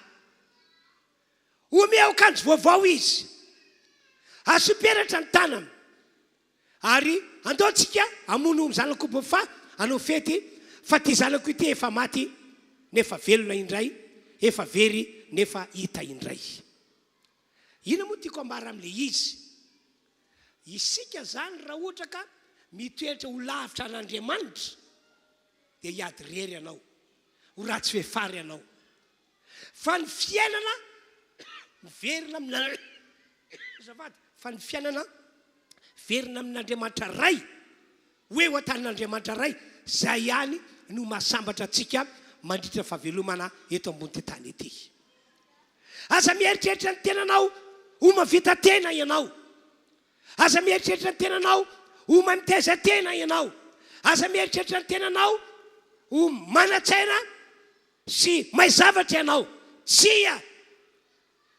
Omeo akanjo vaovao izy, asio peratra ny tanany, ary andao tsika hamono ny zanak'omby fa hanao fety, fa ity zanako ity efa maty nefa velona indray, efa very nefa hita indray. Inona moa tiako ambara amin'ilay izy? Isika izany raha ohatra ka mitoetra ho lavitra an'Andriamanitra dia hiady irery ianao, ho ratsy fehefara ianao. Fa ny fiainana miverina amina azafady, fa ny fiainana miverina amin'Andriamanitra Ray, ho eo an-tanin'Andriamanitra Ray, izay ihany no mahasambatra antsika mandritra ny fahavelomana eto ambon'ity tany ity. Aza mieritreritra ny tenanao ho mavita tena ianao. Aza mieritreritra ny tenanao ho mahay mitaiza tena ianao. Aza mieritreritra ny tenanao ho manan-tsaina sy mahay zavatra ianao. Tsia!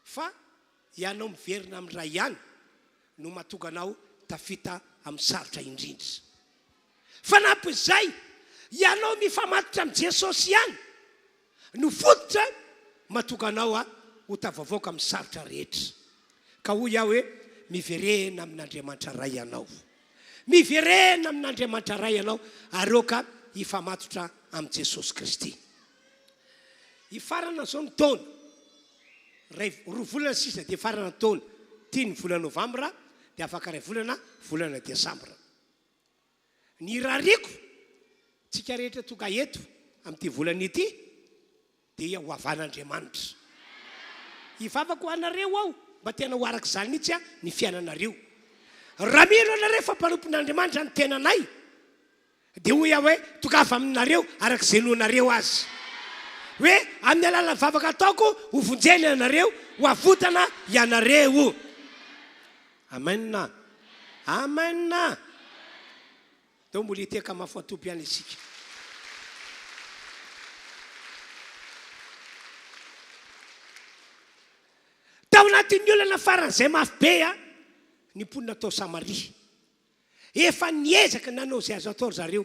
Fa ianao miverina amin'ny Ray ihany no mahatonga anao tafita amin'ny sarotra indrindra. Fanampin'izay, ianao mifamatotra amin'i Jesosy ihany no fototra mahatonga anao ho tafavoaka amin'ny sarotra rehetra. Ka hoy aho hoe, miverena amin'Andriamanitra Ray ianao. Miverena amin'Andriamanitra Ray ianao ary aoka hifamatotra amin'i Jesosy Kristy. Hifarana izao ny taona. Iray, roa volana sisa dia hifarana ny taona. Ity ny volana novambra dia afaka iray volana, volana desambra. Ny irariako, tsika rehetra tonga eto amin'ity volana ity dia ho havan'Andriamanitra. Hivavaka ho anareo aho mba tena ho araka izany mihitsy ny fiainanareo. Raha mino ianareo fa mpanompon'Andriamanitra ny tenanay dia hoy aho hoe tongava aminareo araka izay inoanareo azy. Hoe amin'ny alalan'ny vavaka ataoko ho vonjena ianareo, ho avotana ianareo. Amen. Amen. Ndao mbola hitehaka mafy ho an-Tompo ihany isika. Tao anatin'ny olana faran'izay mafy be ny mponina tao Samaria. Efa niezaka nanao izay azo atao ry zareo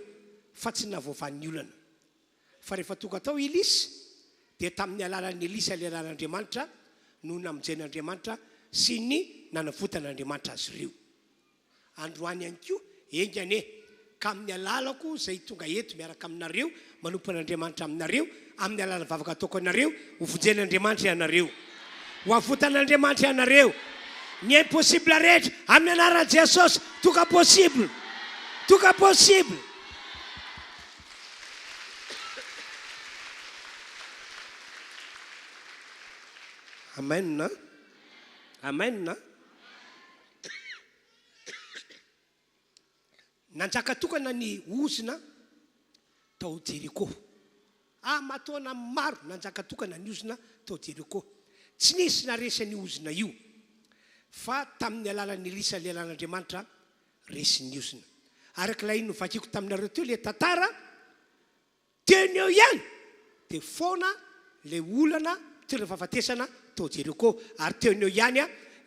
fa tsy nahavoavaha ny olana. Fa rehefa tonga tao i Elisa, dia tamin'ny alalan'i Elisa lehilahin'Andriamanitra no namonjen'Andriamanitra sy ny nanavotan'Andriamanitra azy ireo. Androany ihany koa, enga anie, ka amin'ny alalako izay tonga eto miaraka aminareo, manompo an'Andriamanitra aminareo, amin'ny alalan'ny vavaka ataoko anareo, ho vonjen'Andriamanitra ianareo. Ho avotan'Andriamanitra ianareo. Ny impossible rehetra, amin'ny anaran'i Jesosy, tonga possible. Tonga possible. Amen. Amen. Nanjaka tokana ny ozona tao Jeriko. Aman-taona maro nanjaka tokana ny ozona tao Jeriko. Tsy nisy naharesy an'io ozona io, fa tamin'ny alalan'i Elisa lehilahin'Andriamanitra resin'ny ozona. Araka ilay novakiko taminareo teo ilay tantara, teo no eo ihany dia foana ilay olana teo ilay fahafatesana tao Jeriko, ary teo no eo ihany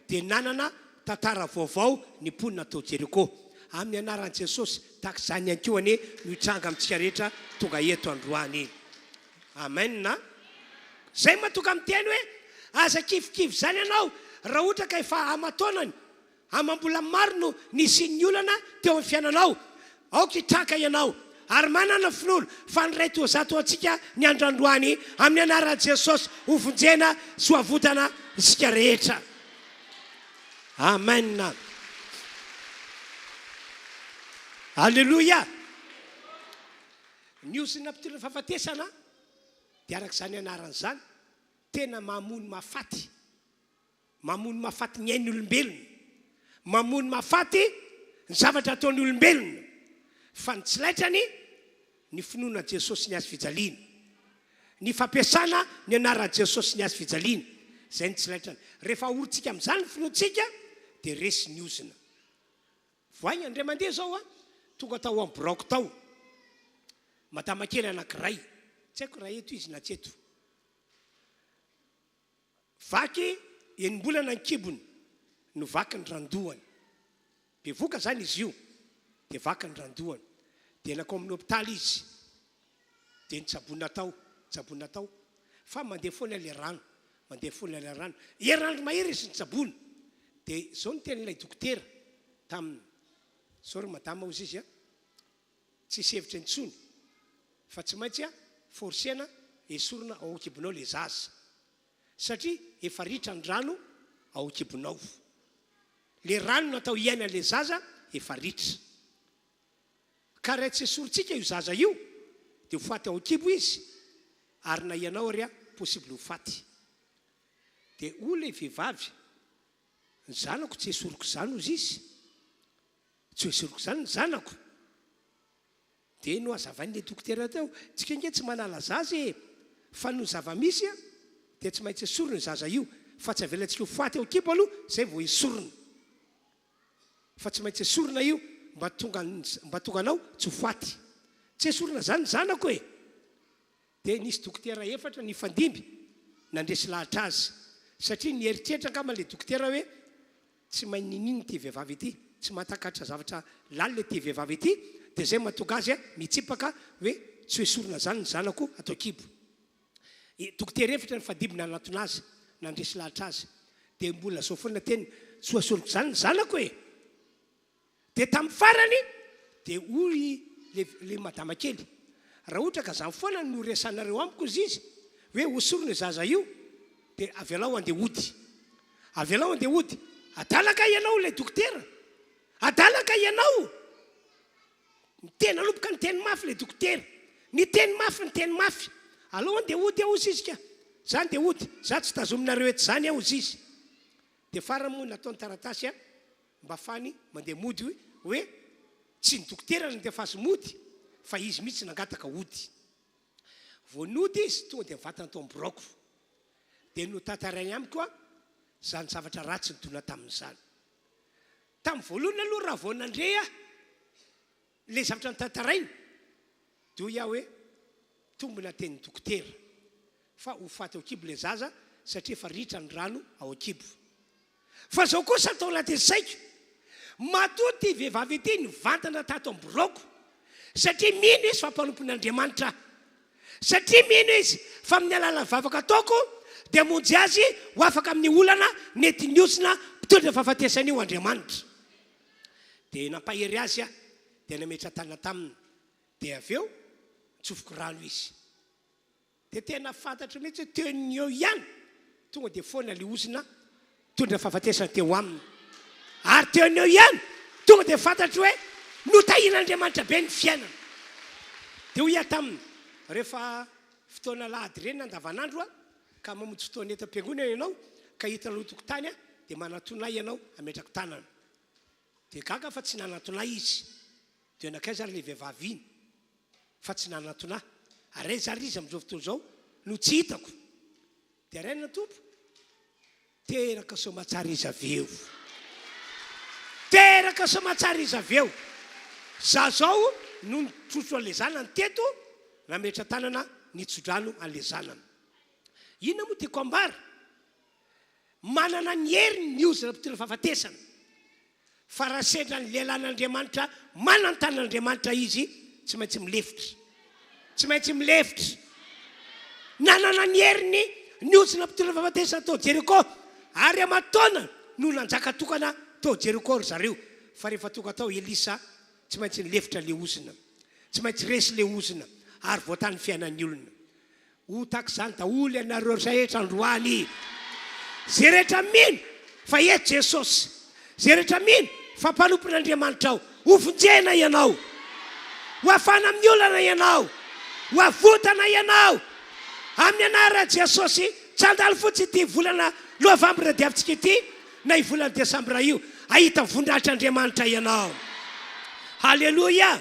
dia nanana tantara vaovao ny mponina tao Jeriko. Amin'ny anaran'i Jesosy, tahaka izany ihany koa anie no hitranga amintsika rehetra tonga eto androany. Amen. Izay mahatonga miteny hoe aza kivikivy izany ianao raha ohatra ka efa aman-taonany Amam-bola maro no nisian'ny olana teo amin'ny fiainanao. Aoka hitraka ianao ary manana finoana fa ny Ray toa zato antsika ny andro androany amin'ny anaran'i Jesosy ho vonjena sy ho avotana isika rehetra. Amen. Aleloia. Ny ozona mpitondra fahafatesana. Dia araka izany anarany izany, tena mamono mahafaty. Mamono mahafaty ny ain'ny olombelona. Mamono mahafaty ny zavatra ataon'ny olombelona. Fa ny tsy laitrany, ny finoana an'i Jesosy ny hazo fijaliana. Ny fampiasana ny anaran'i Jesosy ny hazo fijaliana. Izay no tsy laitrany. Rehefa ahorintsika amin'izany ny finoantsika, dia resy ny ozona. Voainga indray mandeha izao aho, tonga tao amin'ny biraoko tao. Madama kely anankiray, tsy haiko raha eto izy na tsy eto. Vaky enim-bolana ny kibony no vaky ny randohany. Bevoka izany izy io dia vaky ny randohany. Dia nankao amin'ny hopitaly izy dia nitsaboina tao, nitsaboina tao fa mandeha foana ilay rano, mandeha foana ilay rano. Herinandro mahery izy nitsaboina. Dia izao no tenin'ilay dokotera taminy, Sorry madama hozy izy a, tsisy hevitra intsony fa tsy maintsy forcena esorina ao ankibonao le zaza satria efa ritra ny rano ao ankibonao. Le rano natao hiainan'le zaza efa ritra. Ka raha tsy esorintsika io zaza io dia ho faty ao ankibo izy ary na ianao ary possible ho faty. Dia hoy le vehivavy, ny zanako tsy esoriko izany hozy izy. Tsy ho esoriko izany ny zanako. Dia nohazavain'ilay dokotera teo, tsika ange tsy manala zaza e! Fa noho ny zava-misy dia tsy maintsy esorina io zaza io, fa tsy avelantsika ho faty ao an-kibo aloha izay vao esorina. Fa tsy maintsy esorina io mba tonga mba tonga anao tsy ho faty. Tsy esorina izany ny zanako e! Dia nisy dokotera efatra nifandimby nandresy lahatra azy, satria nieritreritra angamba ilay dokotera hoe tsy mahay niniana ity vehivavy ity, tsy mahatakatra zavatra lalina ity vehivavy ity, dia izay mahatonga azy mitsipaka hoe tsy ho esorina izany ny zanako ato an-kibo. Dokotera efatra nifandimby nanatona azy, nandresy lahatra azy. Dia mbola izao foana teniny, tsy ho esoriko izany ny zanako e! Dia tamin'ny farany dia hoy le le madama kely, raha ohatra ka zany foana no resahanareo amiko hozy izy, hoe hosorina io zaza io, dia avelao handeha hody. Avelao handeha hody. Adala kay ianao ilay dokotera? Adala kay ianao? Niteny nanomboka niteny mafy ilay dokotera. Niteny mafy, niteny mafy. Alao handeha hody aho hozy izy ka. Za handeha hody. Za tsy tazominareo eto zany aho hozy izy. Dia farany moa nataony taratasy a. Mba fany mandeha mody hoe tsy ny dokotera nandefa azy mody fa izy mihitsy nangataka hody. Vao nody izy tonga dia nivatana tao amin'ny biraoko. Dia notantarainy amiko izany zavatra ratsy nidona tamin'izany. Tamin'ny voalohany aloha raha vao nandre aho ilay zavatra notantarainy dia hoy aho hoe tombina tenin'ny dokotera fa ho faty ao an-kibo ilay zaza satria efa ritra ny rano ao an-kibo. Fa zao kosa tao anatin'ny saiko, matoa ity vehivavy ity nivantana tato amin'ny biraoko, satria mino izy fa mpanompon'Andriamanitra aho. Satria mino izy fa amin'ny alalan'ny vavaka ataoko dia hamonjy azy ho afaka amin'ny olana nentin'ny ozona mpitondra fahafatesana io Andriamanitra. Dia nampahery azy aho, dia nametra-tanana taminy. Dia avy eo nitsofoko rano izy. Dia tena fantatro mihitsy hoe teo ny eo ihany tonga dia foana ilay ozona nitondra fahafatesana teo aminy. Ary teo ny eo ihany tonga dia fantatro hoe notahian'Andriamanitra be ny fiainana. Dia hoy aho taminy, rehefa fotoana alahady ireny na andavanandro aho ka mamonjy fotoana eto am-piangonana ianao ka hitanao tokotany aho dia manatona ahy ianao hametrako tanana. Dia gaga fa tsy nanatona ahy izy. Dia nankaiza ary ilay vehivavy iny fa tsy nanantona ahy? Ary aiza ary izy amin'izao fotoana izao no tsy hitako? Dia raina Tompo, teraka soamatsara izy avy eo. Teraka soamatsara izy avy eo. Za zao no nitrotro an'ilay zanany teto, nametra-tanana nitso-drano an'ilay zanany. Inona moa tiako ambara? Manana ny heriny ny ozona mpitondra fahafatesana. Fa raha sendra ny lehilahin'Andriamanitra manan-tanan'Andriamanitra izy, tsy maintsy milefitra. Tsy maintsy milefitra. Nanana ny heriny ny ozona mpitondra fahafatesana tao Jeriko, ary aman-taona no nanjaka tokana tao Jeriko ry zareo. Fa rehefa tonga tao Elisa, tsy maintsy nilefitra ilay ozona. Tsy maintsy resy ilay ozona, ary voatahy ny fiainan'ny olona. Ho tahaka izany daholo ianareo rehetra androany. Izay rehetra mino fa eto Jesosy, izay rehetra mino fa mpanompon'Andriamanitra aho, hovonjena ianao. Ho afahana amin'ny olana ianao. Ho avotana ianao. Amin'ny anaran'i Jesosy, tsy handalo fotsiny ity volana novambra diavintsika ity na io volana desambra io. Hahita voninahitr'Andriamanitra ianao. Haleloia!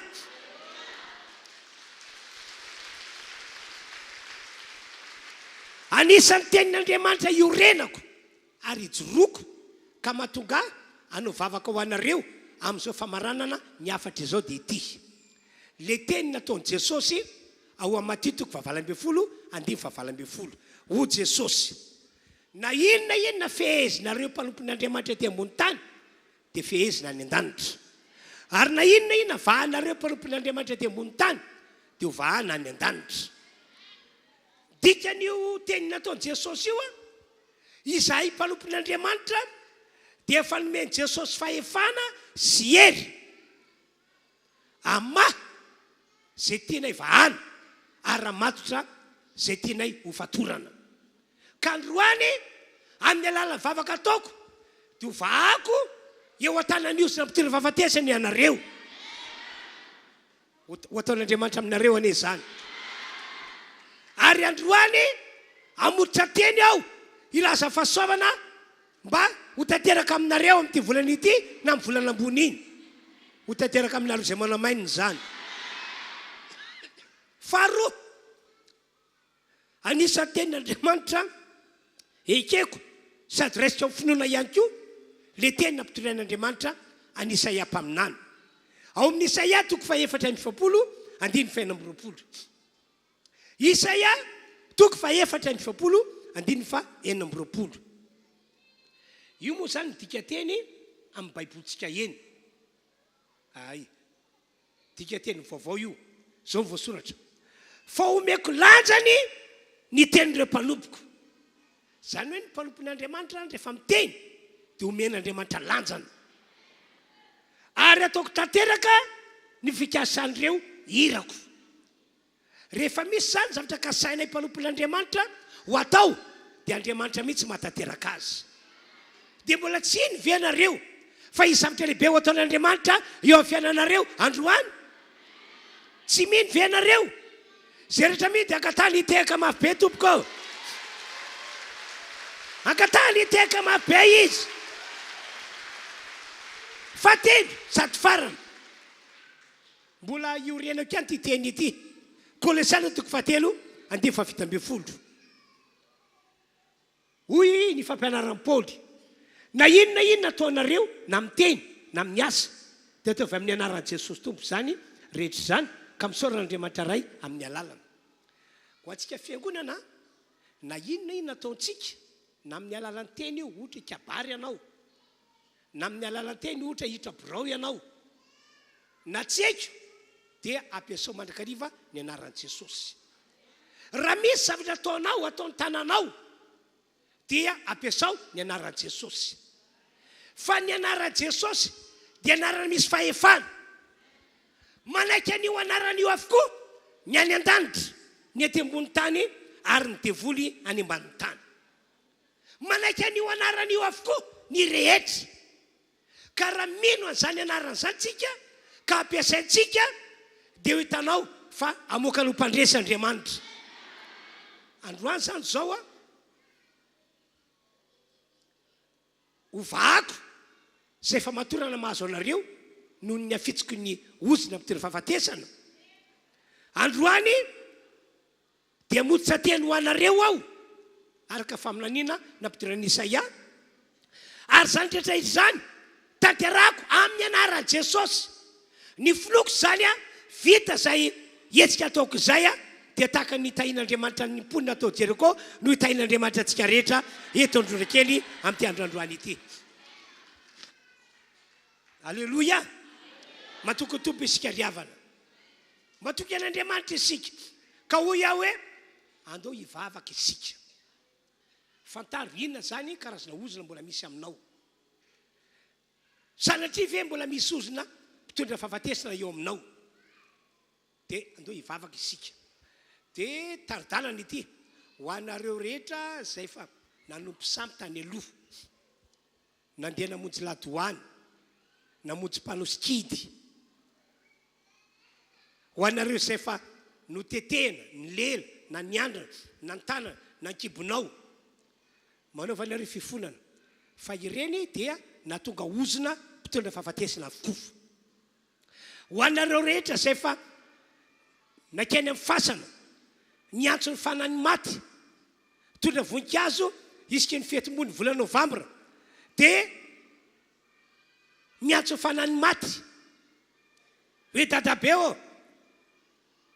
Anisan'ny tenin'Andriamanitra iorenako ary ijoroako ka mahatonga ahy hanao vavaka ho anareo amin'izao famaranana ny hafatra izao dia ity. Ilay teny nataon'i Jesosy ao amin'ny Matio toko fahavalo ambin'ny folo andininy fahavalo ambin'ny folo. Hoy Jesosy, Na inona inona fehezinareo mpanompon'Andriamanitra ety ambony tany dia fehezina any an-danitra. Ary na inona inona vahanareo mpanompon'Andriamanitra ety ambony tany dia ho vahana any an-danitra. Dikan'io teny nataon'i Jesosy io, izahay mpanompon'Andriamanitra dia efa nomen'i Jesosy fahefana sy hery hamaha izay tianay vahana ary hamatotra izay tianay hofatorana. Ka androany, amin'ny alalan'ny vavaka ataoko, dia ho vahako eo an-tanan'ny ozona mpitondra fahafatesana ianareo. Ho ataon'Andriamanitra aminareo anie izany. Ary androany, hamototra teny aho hilaza fahasoavana mba ho tanteraka aminareo amin'ity volana ity na amin'ny volana ambony iny. Ho tanteraka aminareo izay manamainina izany. Faharoa, Anisan'ny tenin'Andriamanitra ekeko sady raisiko amin'ny finoana ihany koa ilay teny nampitorian'Andriamanitra an'i Isaia mpaminany. Ao amin'ny Isaia toko faha-44 andininy faha-26. Isaia toko faha-44 andininy faha-26. Io moa izany ny dikanteny amin'ny Baibolintsika eny. Ay. Dikanteny vaovao io. Izao no voasoratra, Fa homeko lanjany ny tenin'ireo mpanompoko. Izany hoe ny mpanompon'Andriamanitra rehefa miteny dia omen'Andriamanitra lanjany. Ary ataoko tanteraka ny fikasan'ireo irako. Rehefa misy izany zavatra kasainay mpanompon'Andriamanitra ho atao dia Andriamanitra mihitsy mahatanteraka azy. Dia mbola tsy hino ve ianareo fa hisy zavatra lehibe ho ataon'Andriamanitra eo amin'ny fiainanareo androany? Tsy mino ve ianareo? Izay rehetra mino dia angatahany hitehaka mafy be tompoko ô! Angatahany hitehaka mafy be izy! Fahatelo sady farany. Mbola iorenako ihany ity teny ity. Kolosiana toko fahatelo andininy fahafito ambin'ny folo. Hoy ny fampianaran'i Paoly, Na inona na inona ataonareo, na amin'ny teny, na amin'ny asa, dia ataovy amin'ny anaran'i Jesosy Tompo izany rehetra izany, ka misaora an'Andriamanitra Ray amin'ny alalany. Ho antsika fiangonana, na inona na inona ataontsika, na amin'ny alalan'ny teny io, ohatra hikabary ianao, na amin'ny alalan'ny teny ohatra hiditra birao ianao, na tsy haiko dia ampiasao mandrakariva ny anaran'i Jesosy. Raha misy zavatra ataonao, ataon'ny tananao dia ampiasao ny anaran'i Jesosy. Fa ny anaran'i Jesosy dia anarana misy fahefana. Manaiky an'io anarana io avokoa ny any an-danitra, ny ety ambony tany ary ny devoly any ambanin'ny tany. Manaiky an'io anarana io avokoa ny rehetra. Ka raha mino an'izany anarana izany tsika ka ampiasaintsika dia ho hitanao fa hamoaka anao mpandresy Andriamanitra. Androany izany izao a, hovahako izay famatorana mahazo anareo noho ny hafitsiky ny ozona mitondra fahafatesana. Androany Dia mody teny ho anareo aho, araka faminaniana nampidiran'i Isaia, ary izany rehetra izany tanterahako amin'ny anaran'i Jesosy. Ny finoako izany, vita izay hetsika ataoko izay, dia tahaka ny nitahian'Andriamanitra ny mponina tao Jeriko no hitahian'Andriamanitra antsika rehetra eto Androrakely amin'ity andro androany ity. Aleloia! Matoky ny Tompo isika ry havana. Matoky an'Andriamanitra isika. Ka hoy aho hoe, Andao hivavaka isika. Fantaro inona izany karazana ozona mbola misy aminao. Sanatria ve mbola misy ozona mpitondra fahafatesana eo aminao? Dia andao hivavaka isika. Dia tari-dalana ity ho anareo rehetra izay efa nanompo sampy tany aloha. Nandeha namonjy ladoany, namonjy mpanao sikidy. Ho anareo izay efa notetehina ny lela, na ny andrina, na ny tanana, na ny kibonao. Manaova anareo fifonana, fa ireny dia nahatonga ozona mpitondra fahafatesana avokoa. Ho anareo rehetra izay efa nankeny amin'ny fasana, niantso ny fanahin'ny maty, nitondra voninkazo isaky ny fetim-bonin'ny volana novambra, dia niantso ny fanahin'ny maty hoe dadabe ô!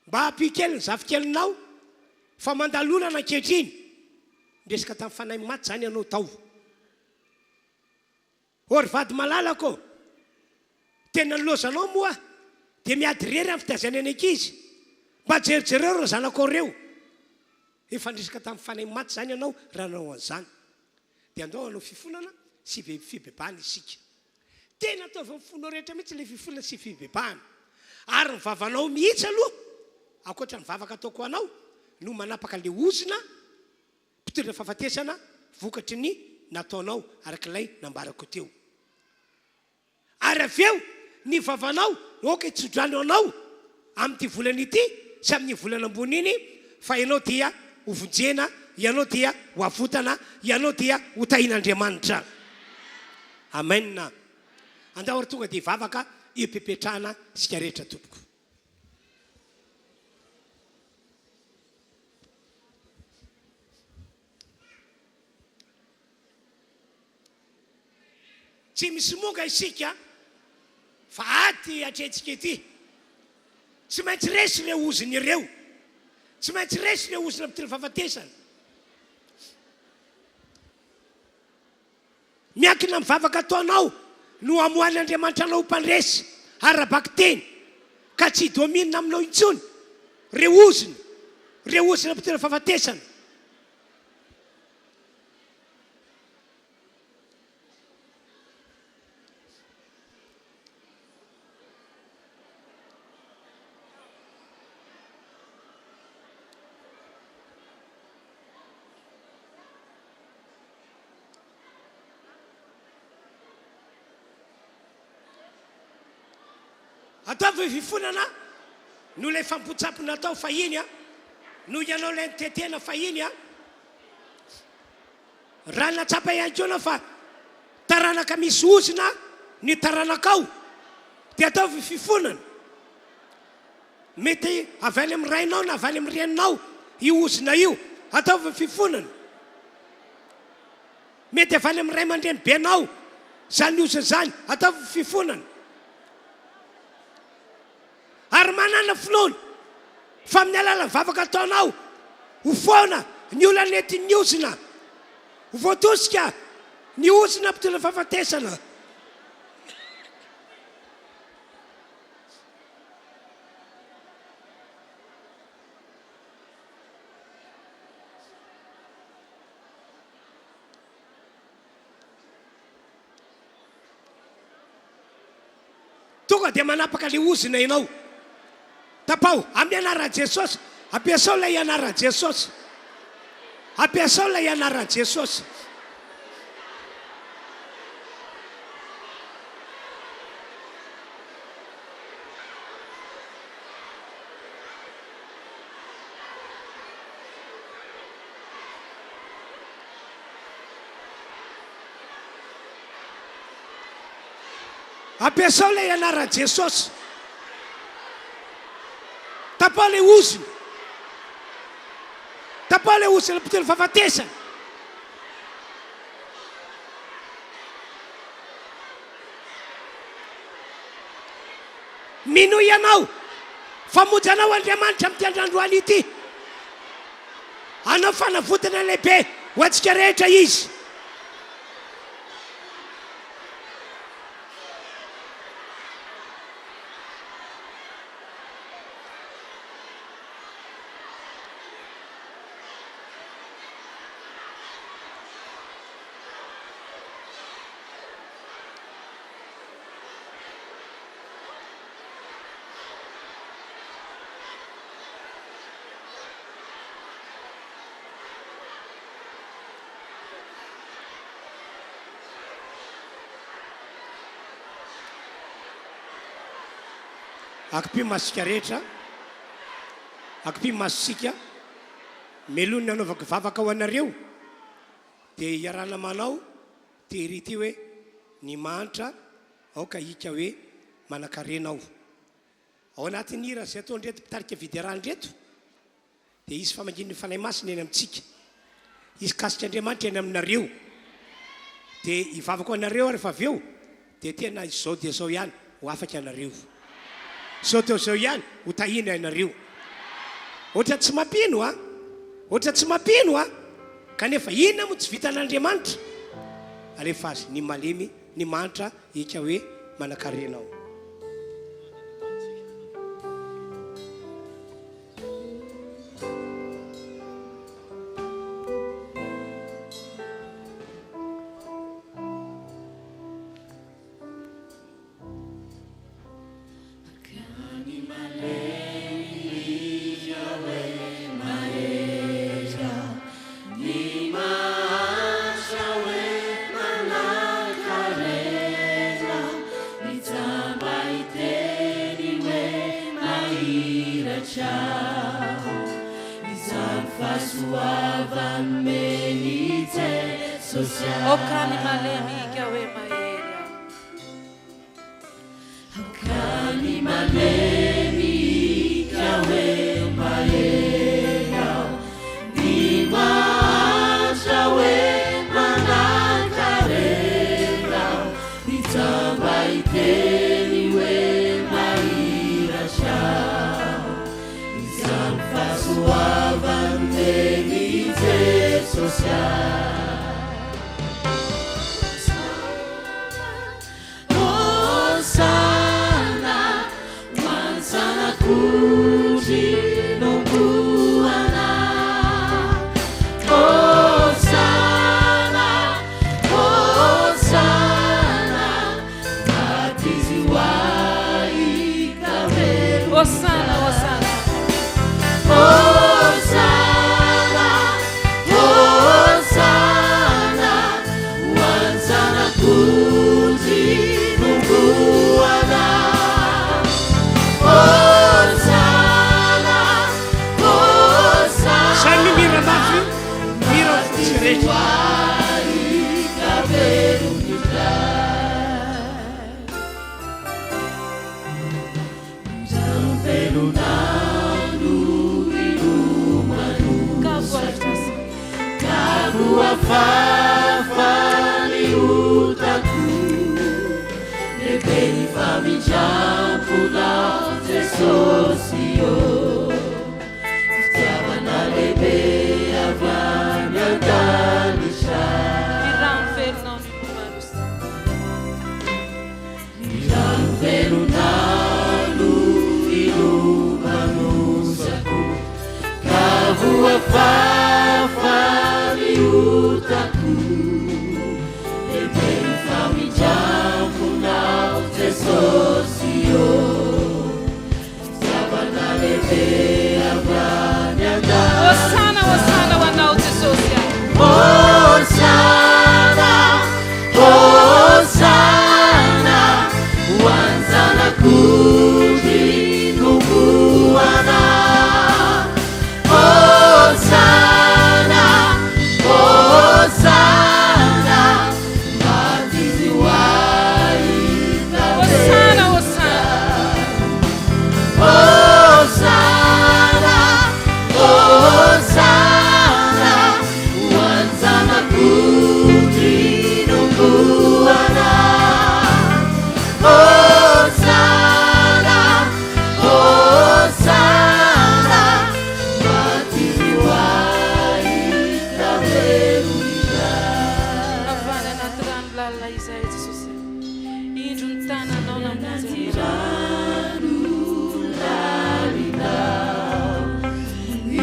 Mba ampio kely ny zafikelinao fa mandalo olana ankehitriny. Niresaka tamin'ny fanahy maty izany ianao tao. Ô ry vady malalako ô! Tena ny lozanao moa dia miady irery amin'ny fitaizana ny ankizy. Mba jerijereo ireo zanakao ireo. Efa niresaka tamin'ny fanahy maty izany ianao raha nanao an'izany. Dia andao hanao fifonana sy fibebahana isika. Tena ataovy amin'ny fonao rehetra mihitsy ilay fifonana sy fibebahana. Ary ny vavanao mihitsy aloha, ankoatra ny vavaka ataoko ho anao, no manapaka ilay ozona mpitondra fahafatesana vokatry ny nataonao araka ilay nambarako teo. Ary avy eo, ny vavanao no aoka hitsodrano anao amin'ity volana ity sy amin'iny volana ambony iny, fa ianao dia hovonjena, ianao dia ho avotana, ianao dia ho tahin'Andriamanitra. Amen. Andao ary tonga dia hivavaka eo am-pipetrahana isika rehetra tompoko. Tsy misomoka isika fa ady atrehintsika ity. Tsy maintsy resy ireo ozona ireo. Tsy maintsy resy ireo ozona mpitondra fahafatesana. Miankina amin'ny vavaka ataonao no hamoahan'Andriamanitra anao ho mpandresy ara-bakiteny ka tsy hi-domine aminao intsony ireo ozona, ireo ozona mpitondra fahafatesana. Ataovy hoe fifonana noho ilay fampotsapo natao fahiny a, noho ianao ilay nitetena fahiny a. Raha nahatsapa ihany koa ianao fa taranaka misy ozona ny taranakao dia ataovy fifonana. Mety avy any amin'ny rainao na avy any amin'ny reninao io ozona io. Ataovy ny fifonana. Mety avy any amin'ny ray aman-dreny benao izany ozona izany. Ataovy ny fifonana. Ary manàna finoana fa amin'ny alalan'ny vavaka ataonao, ho foana ny olana entin'ny ozona. Ho voatosika ny ozona mpitondra fahafatesana. Tonga dia manapaka ilay ozona ianao. Tapaho amin'ny anaran'i Jesosy. Ampiasao ilay anaran'i Jesosy. Ampiasao ilay anaran'i Jesosy. Ampiasao ilay anaran'i Jesosy. Tapaho ilay ozona. Tapaho ilay ozona mpitondra fahafatesana. Minoa ianao fa hamonjy anao Andriamanitra amin'ity andro androany ity. Hanao fanavotana lehibe ho antsika rehetra Izy. Akipio masontsika rehetra, akipio masontsika. Mialoha ny hanaovako vavaka ho anareo dia iarahana manao tery ity hoe ny mahantra aoka hika hoe manankarena aho. Ao anatin'ny hira izay ataon'ireto mpitarika fiderana ireto dia hisy famangian'ny Fanahy Masina eny amintsika. Hisy kasik'Andriamanitra eny aminareo. Dia hivavaka ho anareo aho rehefa avy eo dia tena izao dia izao ihany ho afaka ianareo. Izao dia izao ihany ho tahiana ianareo. Ohatra tsy mampino a! Ohatra tsy mampino a! Kanefa inona moa tsy vitan'Andriamanitra? Alefa azy ny malemy, ny mahantra Ika hoe manankarena aho. Aoka ny malemy hika hoe mahery aho. Hosana ho an'ny Zanak'ondry nomboana. Hosana, Hosana, maty Izy ho ahy ka velona. Hosana, Hosana. Hosana, Hosana, ho an'ny Zanak'ondry nomboana. Hosana, Hosana, Samy mihira mafy, mihira ny fotsy rehetra. Ny rano velonao no ilomanosana. Hosana, Hosana ho anao Jesosy a. Hosana, Hosana, ho an'ny Zanak'ondry nomboana. Hosana, Hosana, maty Izy ho ahy ka Hosana, Hosana. Hosana, Hosana, ho an'ny Zanak'ondry nomboana. Hosana, Hosana, maty Izy ho ahy ka velona. Avy any anaty rano lalina izahay Jesosy. Indro ny tananao namonjy anay.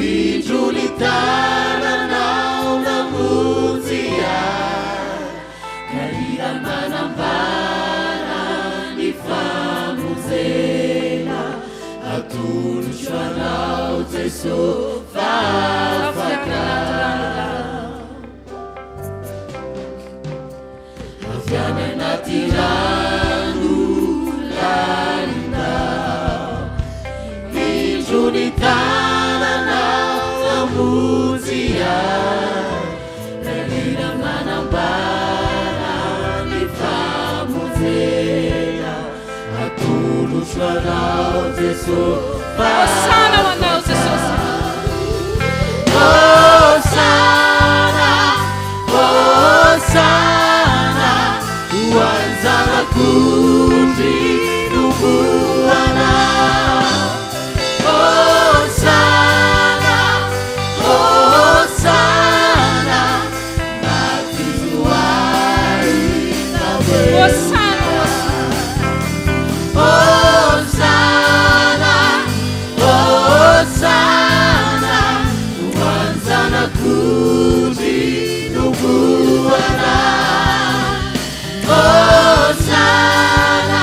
Indro ny tananao namonjy ahy, ka hira manambara ny famonjena atolotro anao Jeso fa Avy any anaty rano lalina. Avy any anaty rano lalina, indro ny tananao namonjy Atolotro anao Jeso. Hosana ho anao Jesosy. Hosana, Hosana, ho an'ny Zanak'ondry novohana. Hosana, Hosana, matizo ahy Hosana, Hosana, Hosana, ho an'ny Zanak'ondry novohana. Hosana,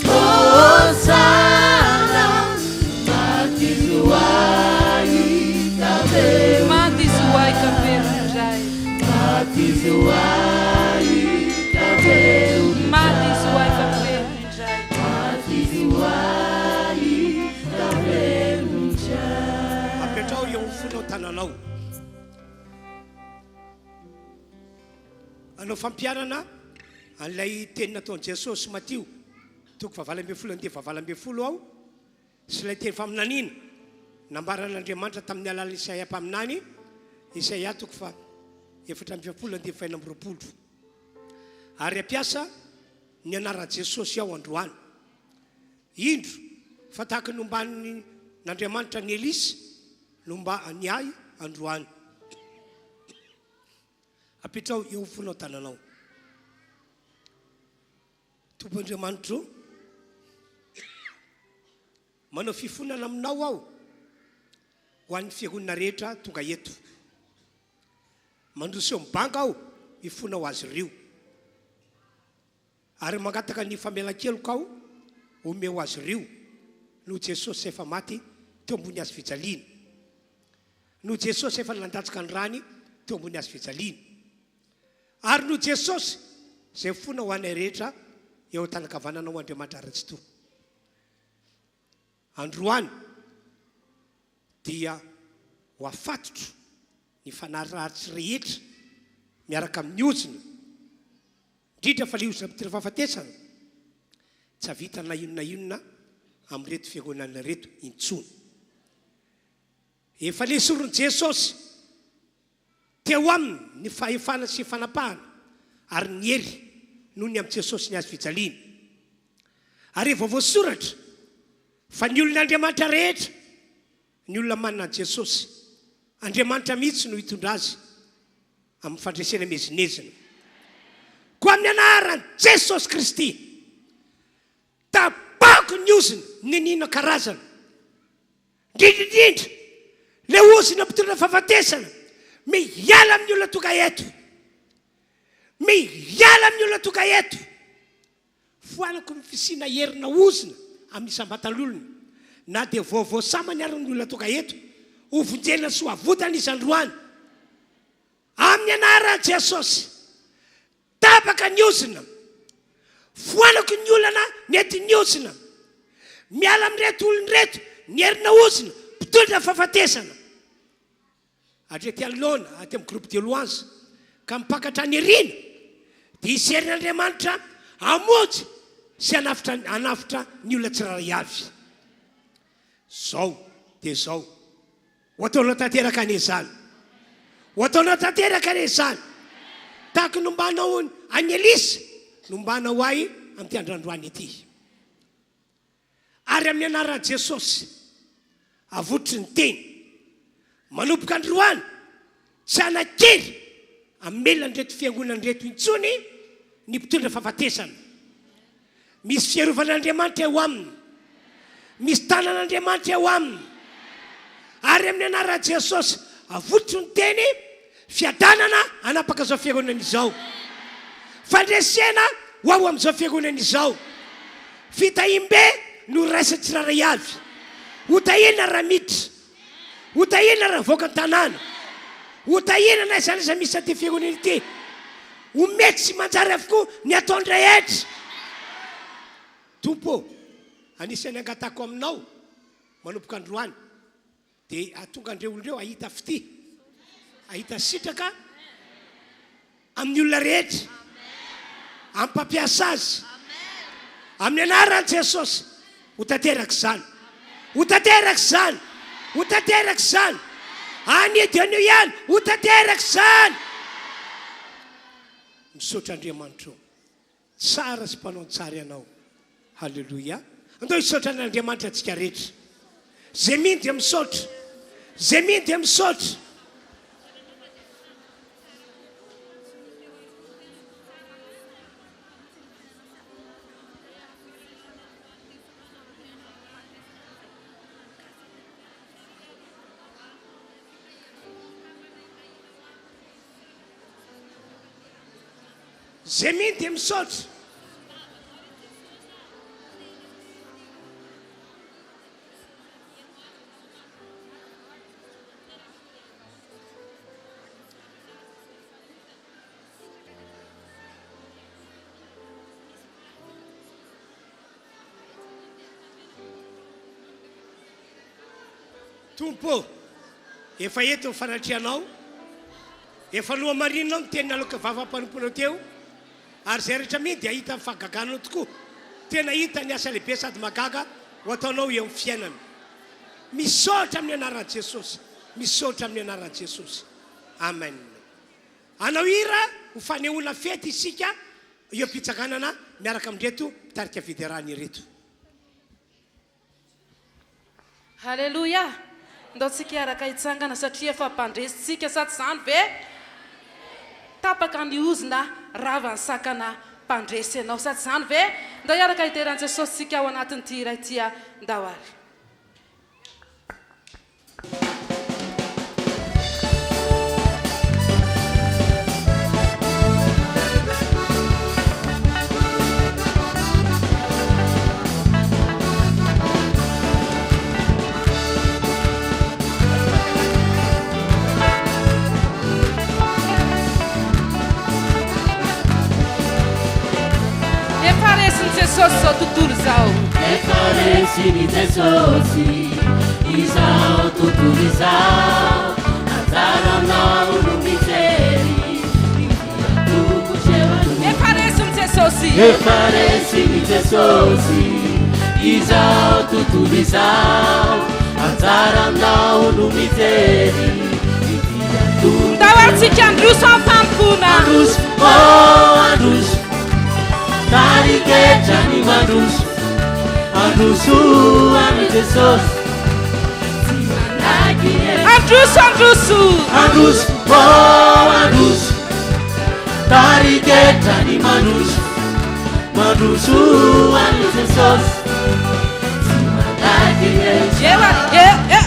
Hosana, matizo ahy kabelo. Matizo ahy kabelo indray. Matizo ahy kabelo. Matizo ahy kabelo indray. Matizo ahy kabelo indray. Apetraho eo amin'ny fonao tananao. Hanao fampiharana an'ilay teny nataon'i Jesosy Matio toko fahavalo ambin'ny folo andiany fahavalo ambin'ny folo aho sy ilay teny faminaniana nambaran'Andriamanitra tamin'ny alalan'i Isaia mpaminany, Isaia toko fa 44 andiany faha-26. Ary hampiasa ny anaran'i Jesosy aho androany. Indro fa tahaka ny nomban'Andriamanitra ny Elisa nomba ny ahy androany. Apetraho eo fonao tananao. Tompo Andriamanitro, manao fifonana aminao aho ho an'ny fiangonana rehetra tonga eto. Mandroso eo amin'ny banga aho mifona ho azy ireo. Ary mangataka ny famelan-keloka aho omeo azy ireo noho Jesosy efa maty teo ambony hazo fijaliana. Noho Jesosy efa nandatsaka ny rany teo ambony hazo fijaliana. Ary noho Jesosy izay mifona ho anay rehetra eo an-tanan-kavananao Andriamanitra Ray Tsitoha. Androany dia ho afatotro ny fanahy ratsy rehetra miaraka amin'ny ozona, indrindra fa ilay ozona mpitondra fahafatesana, tsy hahavita na inona na inona amin'ireto fiangonana ireto intsony. Efa nesorin'i Jesosy teo aminy ny fahefana sy fanapahana ary ny hery noho ny amin'i Jesosy ny hazo fijaliana. Ary efa voasoratra fa ny olon'Andriamanitra rehetra, ny olona manana an'i Jesosy, Andriamanitra mihitsy no hitondra azy amin'ny fandresena miezinezina. Koa amin'ny anaran'i Jesosy Kristy, tapahako ny ozona niniana karazana, indrindra indrindra ilay ozona mpitondra fahafatesana, miala amin'ny olona tonga eto, miala amin'ny olona tonga eto. Foanako ny fisiana herina ozona amin'ny isam-batan'olona, na dia vaovao sambany ary ny olona tonga eto, ho vonjena sy ho avotana izy androany. Amin'ny anaran'i Jesosy, tapaka ny ozona. Foanako ny olana nentin'ny ozona. Miala amin'ireto olona ireto ny herina ozona mpitondra fahafatesana. Hatrety anoloana, aty amin'ny groupe de louange, ka mipaka hatrany aoriana, dia hisy herin'Andriamanitra hamonjy sy hanavotra hanavotra ny olona tsirairay avy. Zao dia zao. Ho ataonao tanteraka anie izany. Ho ataonao tanteraka anie izany. Tahaka ny nombanao an'i Elisa, nombanao ahy amin'ity andro androany ity. Ary amin'ny anaran'i Jesosy, avotry ny teny. Manomboka androany, tsy hanan-kery hamela an'ireto fiangonana ireto intsony ny mpitondra fahafatesana. Misy fiarovan'Andriamanitra eo aminy. Misy tanan'Andriamanitra eo aminy. Ary amin'ny anaran'i Jesosy, avotry ny teny, fiadanana hanapaka izao fiangonana izao. Fandresena ho ao amin'izao fiangonana izao. Fitahiam-be no raisin'ny tsirairay avy. Ho tahiana raha miditra. Ho tahiana raha mivoaka ny tanàna. Ho tahiana na aiza na aiza misy an'ity fiangonana ity. Ho mety sy manjary avokoa ny ataony rehetra. Tompo ô, anisan'ny angatahako aminao manomboka androany dia hahatonga an'ireo olona ireo hahita fitia, hahita sitraka amin'ny olona rehetra, amin'ny mpampiasa azy, amin'ny anaran'i Jesosy. Ho tanteraka izany. Ho tanteraka izany. Ho tanteraka izany. Anio dia anio ihany. Ho tanteraka izany. Misaotra Andriamanitra o. Tsara sy mpanao ny tsara Ianao. Haleloia. Andao hisaotra an'Andriamanitra antsika rehetra. Izay mino dia misaotra. Izay mino dia misaotra. Zay mino dia misaotra. Tompo ô, efa eto ny fanatrehanao, efa nohamarininao ny teny naloaky vava-mpanomponao teo, ary izay rehetra mino dia hahita ny fahagaganao tokoa. Tena hita ny asa lehibe sady mahagaga ho ataonao eo amin'ny fiainana. Misaotra amin'ny anaran'i Jesosy, misaotra amin'ny anaran'i Jesosy. Amen. Hanao hira ho fanehoana fety isika eo am-pitsanganana miaraka amin'ireto mpitarika fiderana ireto. Haleloia! Ndao tsika hiaraka hitsangana satria efa mpandresy tsika sa tsy zany ve? Tapaka ny ozona, rava ny sakana, mpandresy ianao sa tsy zany ve? Ndao hiaraka hidera an'i Jesosy tsika ao anatin'ity hira ity a! Ndao ary. Efa resin'i Jesosy izao tontolo izao. Efa resin'i Jesosy izao tontolo izao. Anjaranao no mijery ny dian-tongotra eo aloha. Efa resin'i Jesosy. Efa resin'i Jesosy izao tontolo izao. Anjaranao no mijery ny dian-tongotra. Ndao ary tsika handroso amin'ny fanompoana. Handroso, oh handroso, tariketra ny mandroso, handroso amin'i Jesosy. Tsy manaiky e. Handroso, handroso. Handroso, oh handroso, tariketra ny mandroso, mandroso amin'i Jesosy. Tsy manaiky e. Eo ary, eo, eo.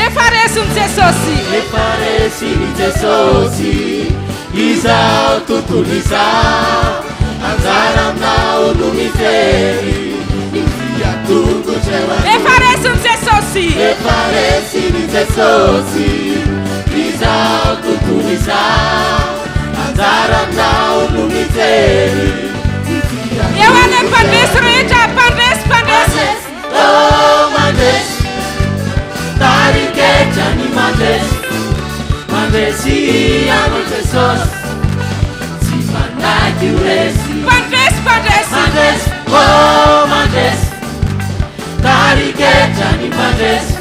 Efa resin'i Jesosy. Efa resin'i Jesosy izao tontolo izao. Anjara aminao no mijery ny dian-tongotra eo aloha. Efa resin'i Jesosy. Efa resin'i Jesosy izao tontolo izao. Anjara aminao no mijery ny dian-tongotra. Eo any mpandresy rehetra, mpandresy, mpandresy. Oh, mandresy, tariketra ny mandresy, mandresy amin'i Jesosy, tsy manaiky ho resy. Mpandresy, mpandresy. Mandresy, oh mandresy, tariketra ny mandresy.